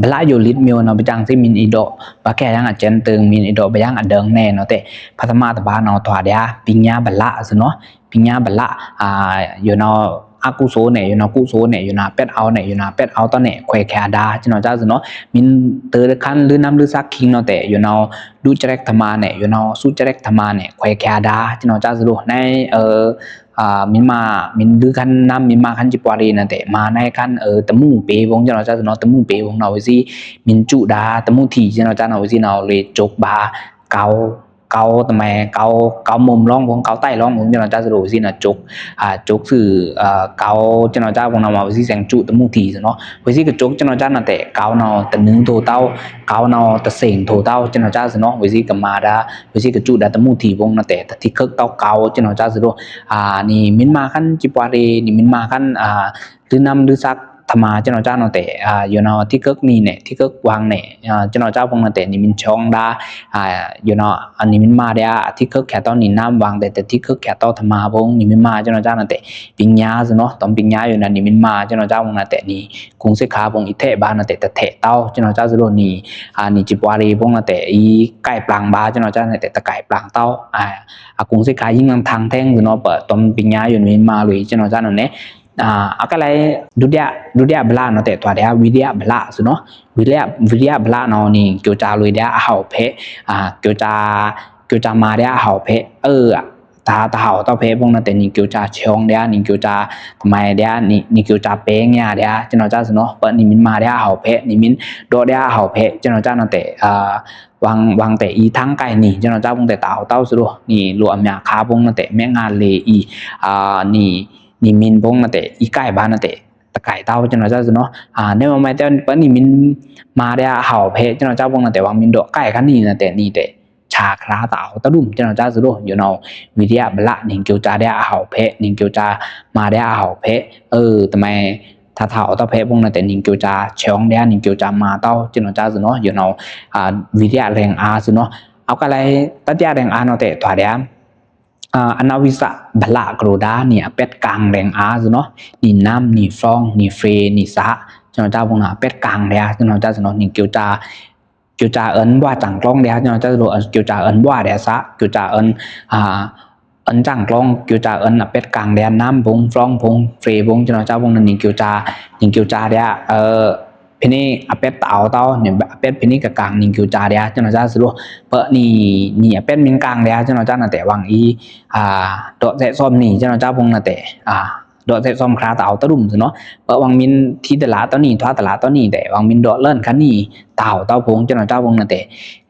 ဗလ ယို လိုပ်မျိုး နာ် ပစံးသ့ မီးအီဒေါ့ ပကဲယံအစဲန်တိုင် မီးအီဒေါ့ ပယံအဒိုင် နေ နာ်တဲ့ ပထမတစ်ပါ နာ် ထွာႏဒျာ ပညာဗလ ဆိုနော် ပညာဗလ ယို နာ် အကုသိုလ် နေ ယို နာ် ကုသိုလ် နေ ယို နာ် ပက်အောဝ် နေ ယို နာ် ပက်အောဝ် တဝ် နေ ခွဲးခါဒါ ကျွန်တော်ကြား ဆိုနော် မီးတခန့် လိုပ်နမ်းလိုပ်စက်ခိင်း နာ်တဲ့ ယို နာ် ဒုစရိုက်ဓမ္မ နေ ယို နာ် စုစရိုက်ဓမ္မ နေ ခွဲးခါဒါ ကျွန်တော်ကြား ဆိုတော့ နီ မီးမၤ မီးလိုပ်ခန့်နမ်း မီးမၤ ခန့်ကျဉ်းပွားရေး နာ်တဲ့ မၤနီခန့် တမူပေဗုံး ကျွန်တော်ကြား ဆိုနော် တမူပေဗုံး နာ် ဝေးစံ မီးစုဒါ တမူထီ ကျွန်တော်ကြား နာ် ဝေးစံ နာ် လေ စူပ်ဗာ ကဝ် ကဝ်တမံၤ ကဝ် ကဝ်မုမ်လောင်းဗုံး ကဝ်တိုက်လောင်းဗုံး ကျွန်တော်ကြား ဆိုတော့ ဝေးစံ နာ် စူပ် စူပ်သွူ ကဝ် ကျွန်တော်ကြား ဗုံး နာ် မီး ဝေးစံ စဲင်စူပ် တမူထီ ဆိုနော် ဝေးစံ ကစူပ် ကျွန်တော်ကြား နာ်တဲ့ ကဝ် နာ် တနုင်ထိုတဝ် ကဝ် နာ် တစဲင်ထိုတဝ် ကျွန်တော်ကြား ဆိုနော် ဝေးစံ ကမၤဒါ ဝေးစံ ကစူပ်ဒါ တမူထီ ဗုံး နာ်တဲ့ တထံခုတ်တဝ် ကဝ် ကျွန်တော်ကြား ဆိုတော့ နီမီးမၤ ခန့်ကျဉ်းပွားရေး နီမီးမၤ ခန့် လိုပ်နမ်းလိုပ်စက်ဓမ္မ ကျွန်တော်ကြား နာ်တဲ့ ယို နာ် ထံခုတ်နီ နေ ထံခုတ်ဝံၤ နေ ကျွန်တော်ကြား ဗုံး နာ်တဲ့ နီမီး ချောင်းဒါ ယို နာ် နီမီးမၤဒျာ အထံခုတ်ခါတဝ် နီနမ်းဝံၤ တဲ့ တထံခုတ်ခါတဝ် ဓမ္မဗုံး နီမီးမၤ ကျွန်တော်ကြား နာ်တဲ့ ပညာ ဆိုနော် တွမ်ပညာ ယို နာ် နီမီးမၤ ကျွန်တော်ကြား ဗုံး နာ်တဲ့ နီကုံစက္ခာဗုံး အထဲ့ဗာ နာ်တဲ့ တထဲ့တဝ် ကျွန်တော်ကြား ဆိုတော့ နီ နီကျဉ်းပွားရေး ဗုံး နာ်တဲ့ အီကိုက်ပျံၤဗာ ကျွန်တော်ကြား နာ်တဲ့ တကိုက်ပျံၤတဝ် အကုံစက္ခာ ယိင်းနံထင်ထဲင် ဆိုနော် ပတွမ်ပညာ ယို နီမီးမၤလွေ ကျွန်တော်ကြား နာ် နေ အကလဲ ဒုတိယ ဒုတိယဗလ နာ်တဲ့ ထွာႏဒျာ ဝီရိယဗလ ဆိုနော် ဝီရိယ ဝီရိယဗလ နာ် နီ ကျိုးစလွေဒျာ အဟဝ်ဖဲ ကျိုးစ ကျိုးစမၤဒျာ အဟဝ်ဖဲ အ တၢ် တၢ်ဟဝ်တဝ်ဖဲ ဗုံး နာ်တဲ့ နီကျိုးစချောင်းဒျာ နီကျိုးစတမံၤဒျာ နီ နီကျိုးစပဲညါဒျာ ကျွန်တော်ကြား ဆိုနော် ပနီမီးမၤဒျာ အဟဝ်ဖဲ နီမီး ဒေါ့ဒျာ အဟဝ်ဖဲ ကျွန်တော်ကြား နာ်တဲ့ ဝံၤ ဝံၤ တဲ့ အီထင်းကိုက်နီ ကျွန်တော်ကြား ဗုံး တဲ့ တဝ်တဝ် ဆိုတော့ နီလိုအမြခါ ဗုံး နာ်တဲ့ မဲငါလေအီ နီ နီမီး ဗုံး နာ်တဲ့ အီကိုက်ဗာ နာ်တဲ့ တကိုက်တဝ် ကျွန်တော်ကြား ဆိုနော် နီမီးမၤ တဲ့ ပနီမီးမၤဒျာ အဟဝ်ဖဲ ကျွန်တော်ကြား ဗုံး နာ်တဲ့ ဝံၤ မီးဒေါ့ကိုက်ခါနီ နာ်တဲ့ နီတဲ့ ဆာခရာတဝ် တဒုမ် ကျွန်တော်ကြား ဆိုတော့ ယို နာ် ဝီရိယဗလ နီကျိုးစဒျာ အဟဝ်ဖဲ နီကျိုးစမၤဒျာ အဟဝ်ဖဲ တမံၤ တၢ် တၢ်ဟဝ်တဝ်ဖဲ ဗုံး နာ်တဲ့ နီကျိုးစချောင်းဒျာ နီကျိုးစမၤတဝ် ကျွန်တော်ကြား ဆိုနော် ယို နာ် ဝီရိယလင်အာ ဆိုနော် အောက်ကလဲ တတိယလင်အာ နာ်တဲ့ ထွာႏဒျာ အနဝိဇ္ဇဗလ ကရူဒါ နီအပျဲၢ်ကင်လင်အာ ဆိုနော် နီနမ်း နီဖြောင်း နီဖြေ နီစး ကျွန်တော်ကြား ဗုံး နာ် အပျဲၢ်ကင်ဒျာ ကျွန်တော်ကြား ဆိုနော် နီကျိုးစ ကျိုးစအန်ဘွားစင်ကျိုင်းဒျာ ကျွန်တော်ကြား ဆိုတော့ ကျိုးစအန်ဘွားဒျာစး ကျိုးစအန် အန်စင်ကျိုင်း ကျိုးစအန်အပျဲၢ်ကင်ဒျာ နမ်းဗုံး ဖြောင်းဗုံး ဖြေဗုံး ကျွန်တော်ကြား ဗုံး နာ် နီကျိုးစ နီကျိုးစဒျာ ဖဲနီအပျဲၢ်တဝ်တဝ် နီအပျဲၢ်ဖဲနီကကင် နီကျိုးစဒျာ ကျွန်တော်ကြား ဆိုတော့ ပနီ နီအပျဲၢ်မီးကင်ဒျာ ကျွန်တော်ကြား နာ်တဲ့ ဝံၤအီ ဒေါ့ဆဲးသွမ်နီ ကျွန်တော်ကြား ဗုံး နာ်တဲ့ ဒေါ့ဆဲးသွမ်ခရာတဝ် တဒုမ် ဆိုနော် ပဝံၤမီးထံတလးတနီ ထွာတလးတနီ တဲ့ ဝံၤမီးဒေါ့လၢၼ်ခါနီ တဝ်တဝ် ဗုံး ကျွန်တော်ကြား ဗုံး နာ်တဲ့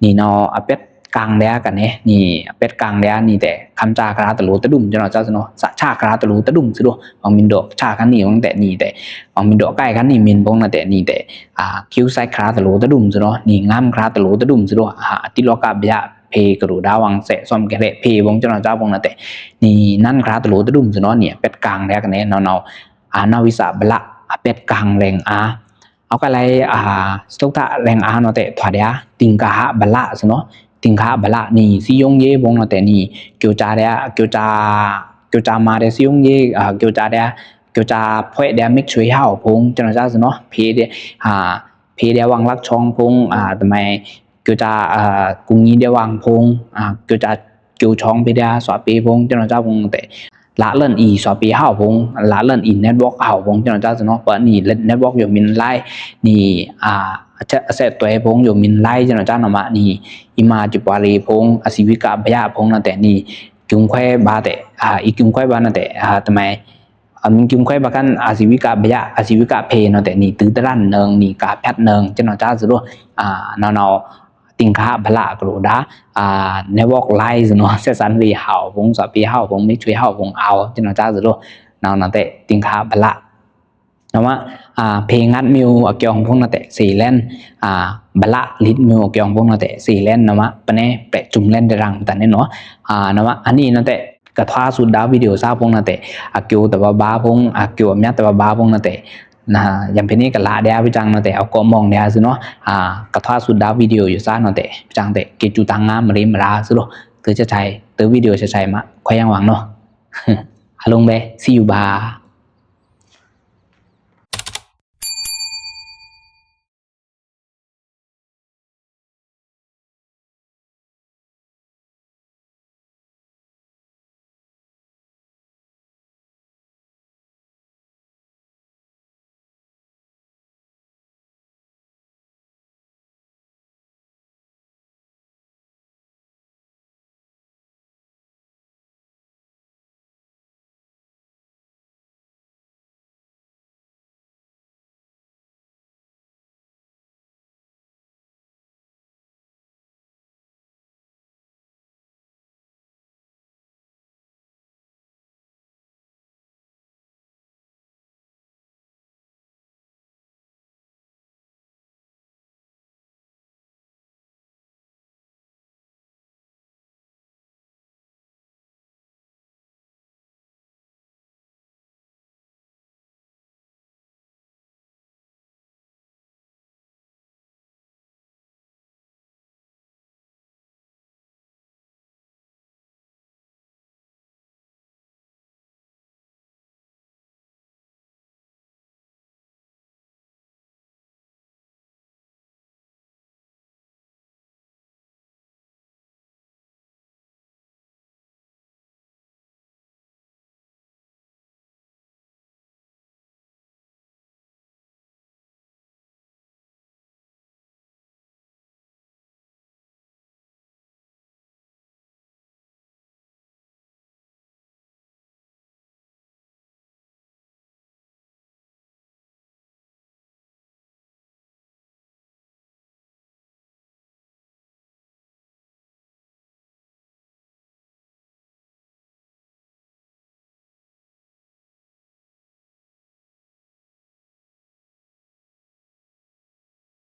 နီ နာ် အပျဲၢ် ကင်ႏဒျာႏကနဲ နီၤ အပျိုတ်ကင်ႏဒျာႏနီၤတဲ့ ခမ်းချခရါတလိုတဒုံစွော့ ကျွန်တော်ကြားစ့ၢ်နီၤ စချခရါတလိုတဒုံစွော့ ဗောင်းမင်းတို့ချခါနီၤ ဗောင်းတဲ့နီၤတဲ့ ဗောင်းမင်းတို့ကိုက်ခါနီၤ မင်းဗောင်းနၤတဲ့နီၤတဲ့ အာ ကျူစိုက်ခရါတလိုတဒုံစွော့နီၤ နီၤငမ်းခရါတလိုတဒုံစွော့နီၤ အာ အတိလောကဗျာ ဖေႏကရူဒါ ဝံႏစဲ့ သွမ်ကလဲ့ ဖေႏဗောင်း ကျွန်တော်ကြားဗောင်းနၤတဲ့ နီၤနမ်းခရါတလိုတဒုံစွော့နီၤ နီၤအပျိုတ်ကင်ႏဒျာႏကနဲ နီၤနီၤ အာ နဝိစဗလ အပျိုတ်ကင်ႏလဲင်အာ အဝ်ႏကလဲ အာ စတုတ်ထလဲင်အာနီၤတဲ့ ထွာဒျာႏ တိင်္ဂဟဗလစွော့နီၤ တိင်္ဂဟဗလနီၤ စည်းရုံးရေးဗောင်းနၤတဲ့နီၤ ကျူချဒျာႏ ကျူချ ကျူချမၤဒျာႏ စည်းရုံးရေး အာ ကျူချဒျာႏ ကျူချဖွဲ့ဒျာႏ မိတ်ဆွေဟောင်းဗောင်း ကျွန်တော်ကြားစ့ၢ်နီၤ ဖေႏဒျာႏ အာ ဖေႏဒျာႏ ဝံႏလက်ဆောင်ဗောင်း အာ တမံၤ ကျူချ အာ ကူညီဒျာႏ ဝံႏဗောင်း အာ ကျူချ ကျူချောင်းဖေႏဒျာႏ သွေ့ပေးဗောင်း ကျွန်တော်ကြားဗောင်းနၤတဲ့ လလန်အီ သွေ့ပေးဟောင်းဗောင်း လလန်အီ network ဟောင်းဗောင်း ကျွန်တော်ကြားစ့ၢ်နီၤ ပနီၤ network ယိုမင်း Line နီၤ အာ အဆက်အသွယ်ဗောင်း ယိုမင်း Line ကျွန်တော်ကြားနီၤမး နီၤ အီမၤစပီးရီဗောင်း အစည်းဝေးကဗျာဗောင်းနၤတဲ့နီၤ ကျုံခွဲဗာတဲ့ အာ အီကျုံခွဲဗာနၤတဲ့ အာ တမံၤ အမင်းကျုံခွဲဗာခါ အစည်းဝေးကဗျာ အစည်းဝေးကဖေႏနၤတဲ့နီၤ တွိုက်တရန်နုံ နီၤ ကဖျတ်နုံ ကျွန်တော်ကြားစ့ၢ်နီၤ အာ နီၤနီၤ တိင်္ဂဟဗလကရူဒါ အာ network Line စ့ၢ်နီၤ ဆက်ဆံရေးဟောင်းဗောင်း သွေ့ပေးဟောင်းဗောင်း မိတ်ဆွေဟောင်းဗောင်း ကျွန်တော်ကြားစ့ၢ်နီၤ နီၤနၤတဲ့ တိင်္ဂဟဗလ နမး အာ ဖေႏငတ်မြို့အကျောင်းဗောင်းနၤတဲ့ စေလင်း အာ ဗလလစ်မြို့အကျောင်းဗောင်းနၤတဲ့ စေလင်း နမး ပနဲပဲ စုံလင်းတရံးတန်နီၤ အာ နမး အနံၤနၤတဲ့ ကထွားသုတ်ဒါ video စားဗောင်းနၤတဲ့ အကျိုးတဘဗာဗောင်း အကျိုးအမြတ်တဘဗာဗောင်းနၤတဲ့ န ယံဖေန့ကလးဒျာႏ ပစံးနၤတဲ့ အကောမောင်ဒျာႏစ့ၢ်နီၤ အာ ကထွားသုတ်ဒါ video ယိုစားနၤတဲ့ ပစံးနၤတဲ့ က့ၤစူတၢ်ငါမရေမရာစ့ၢ်နီၤ တွိုက်ချက်ချက် တွိုက် video ချက်ချက်မး ခွဲးယံဝံၤနီၤ အားလုံးပဲ see you ပါ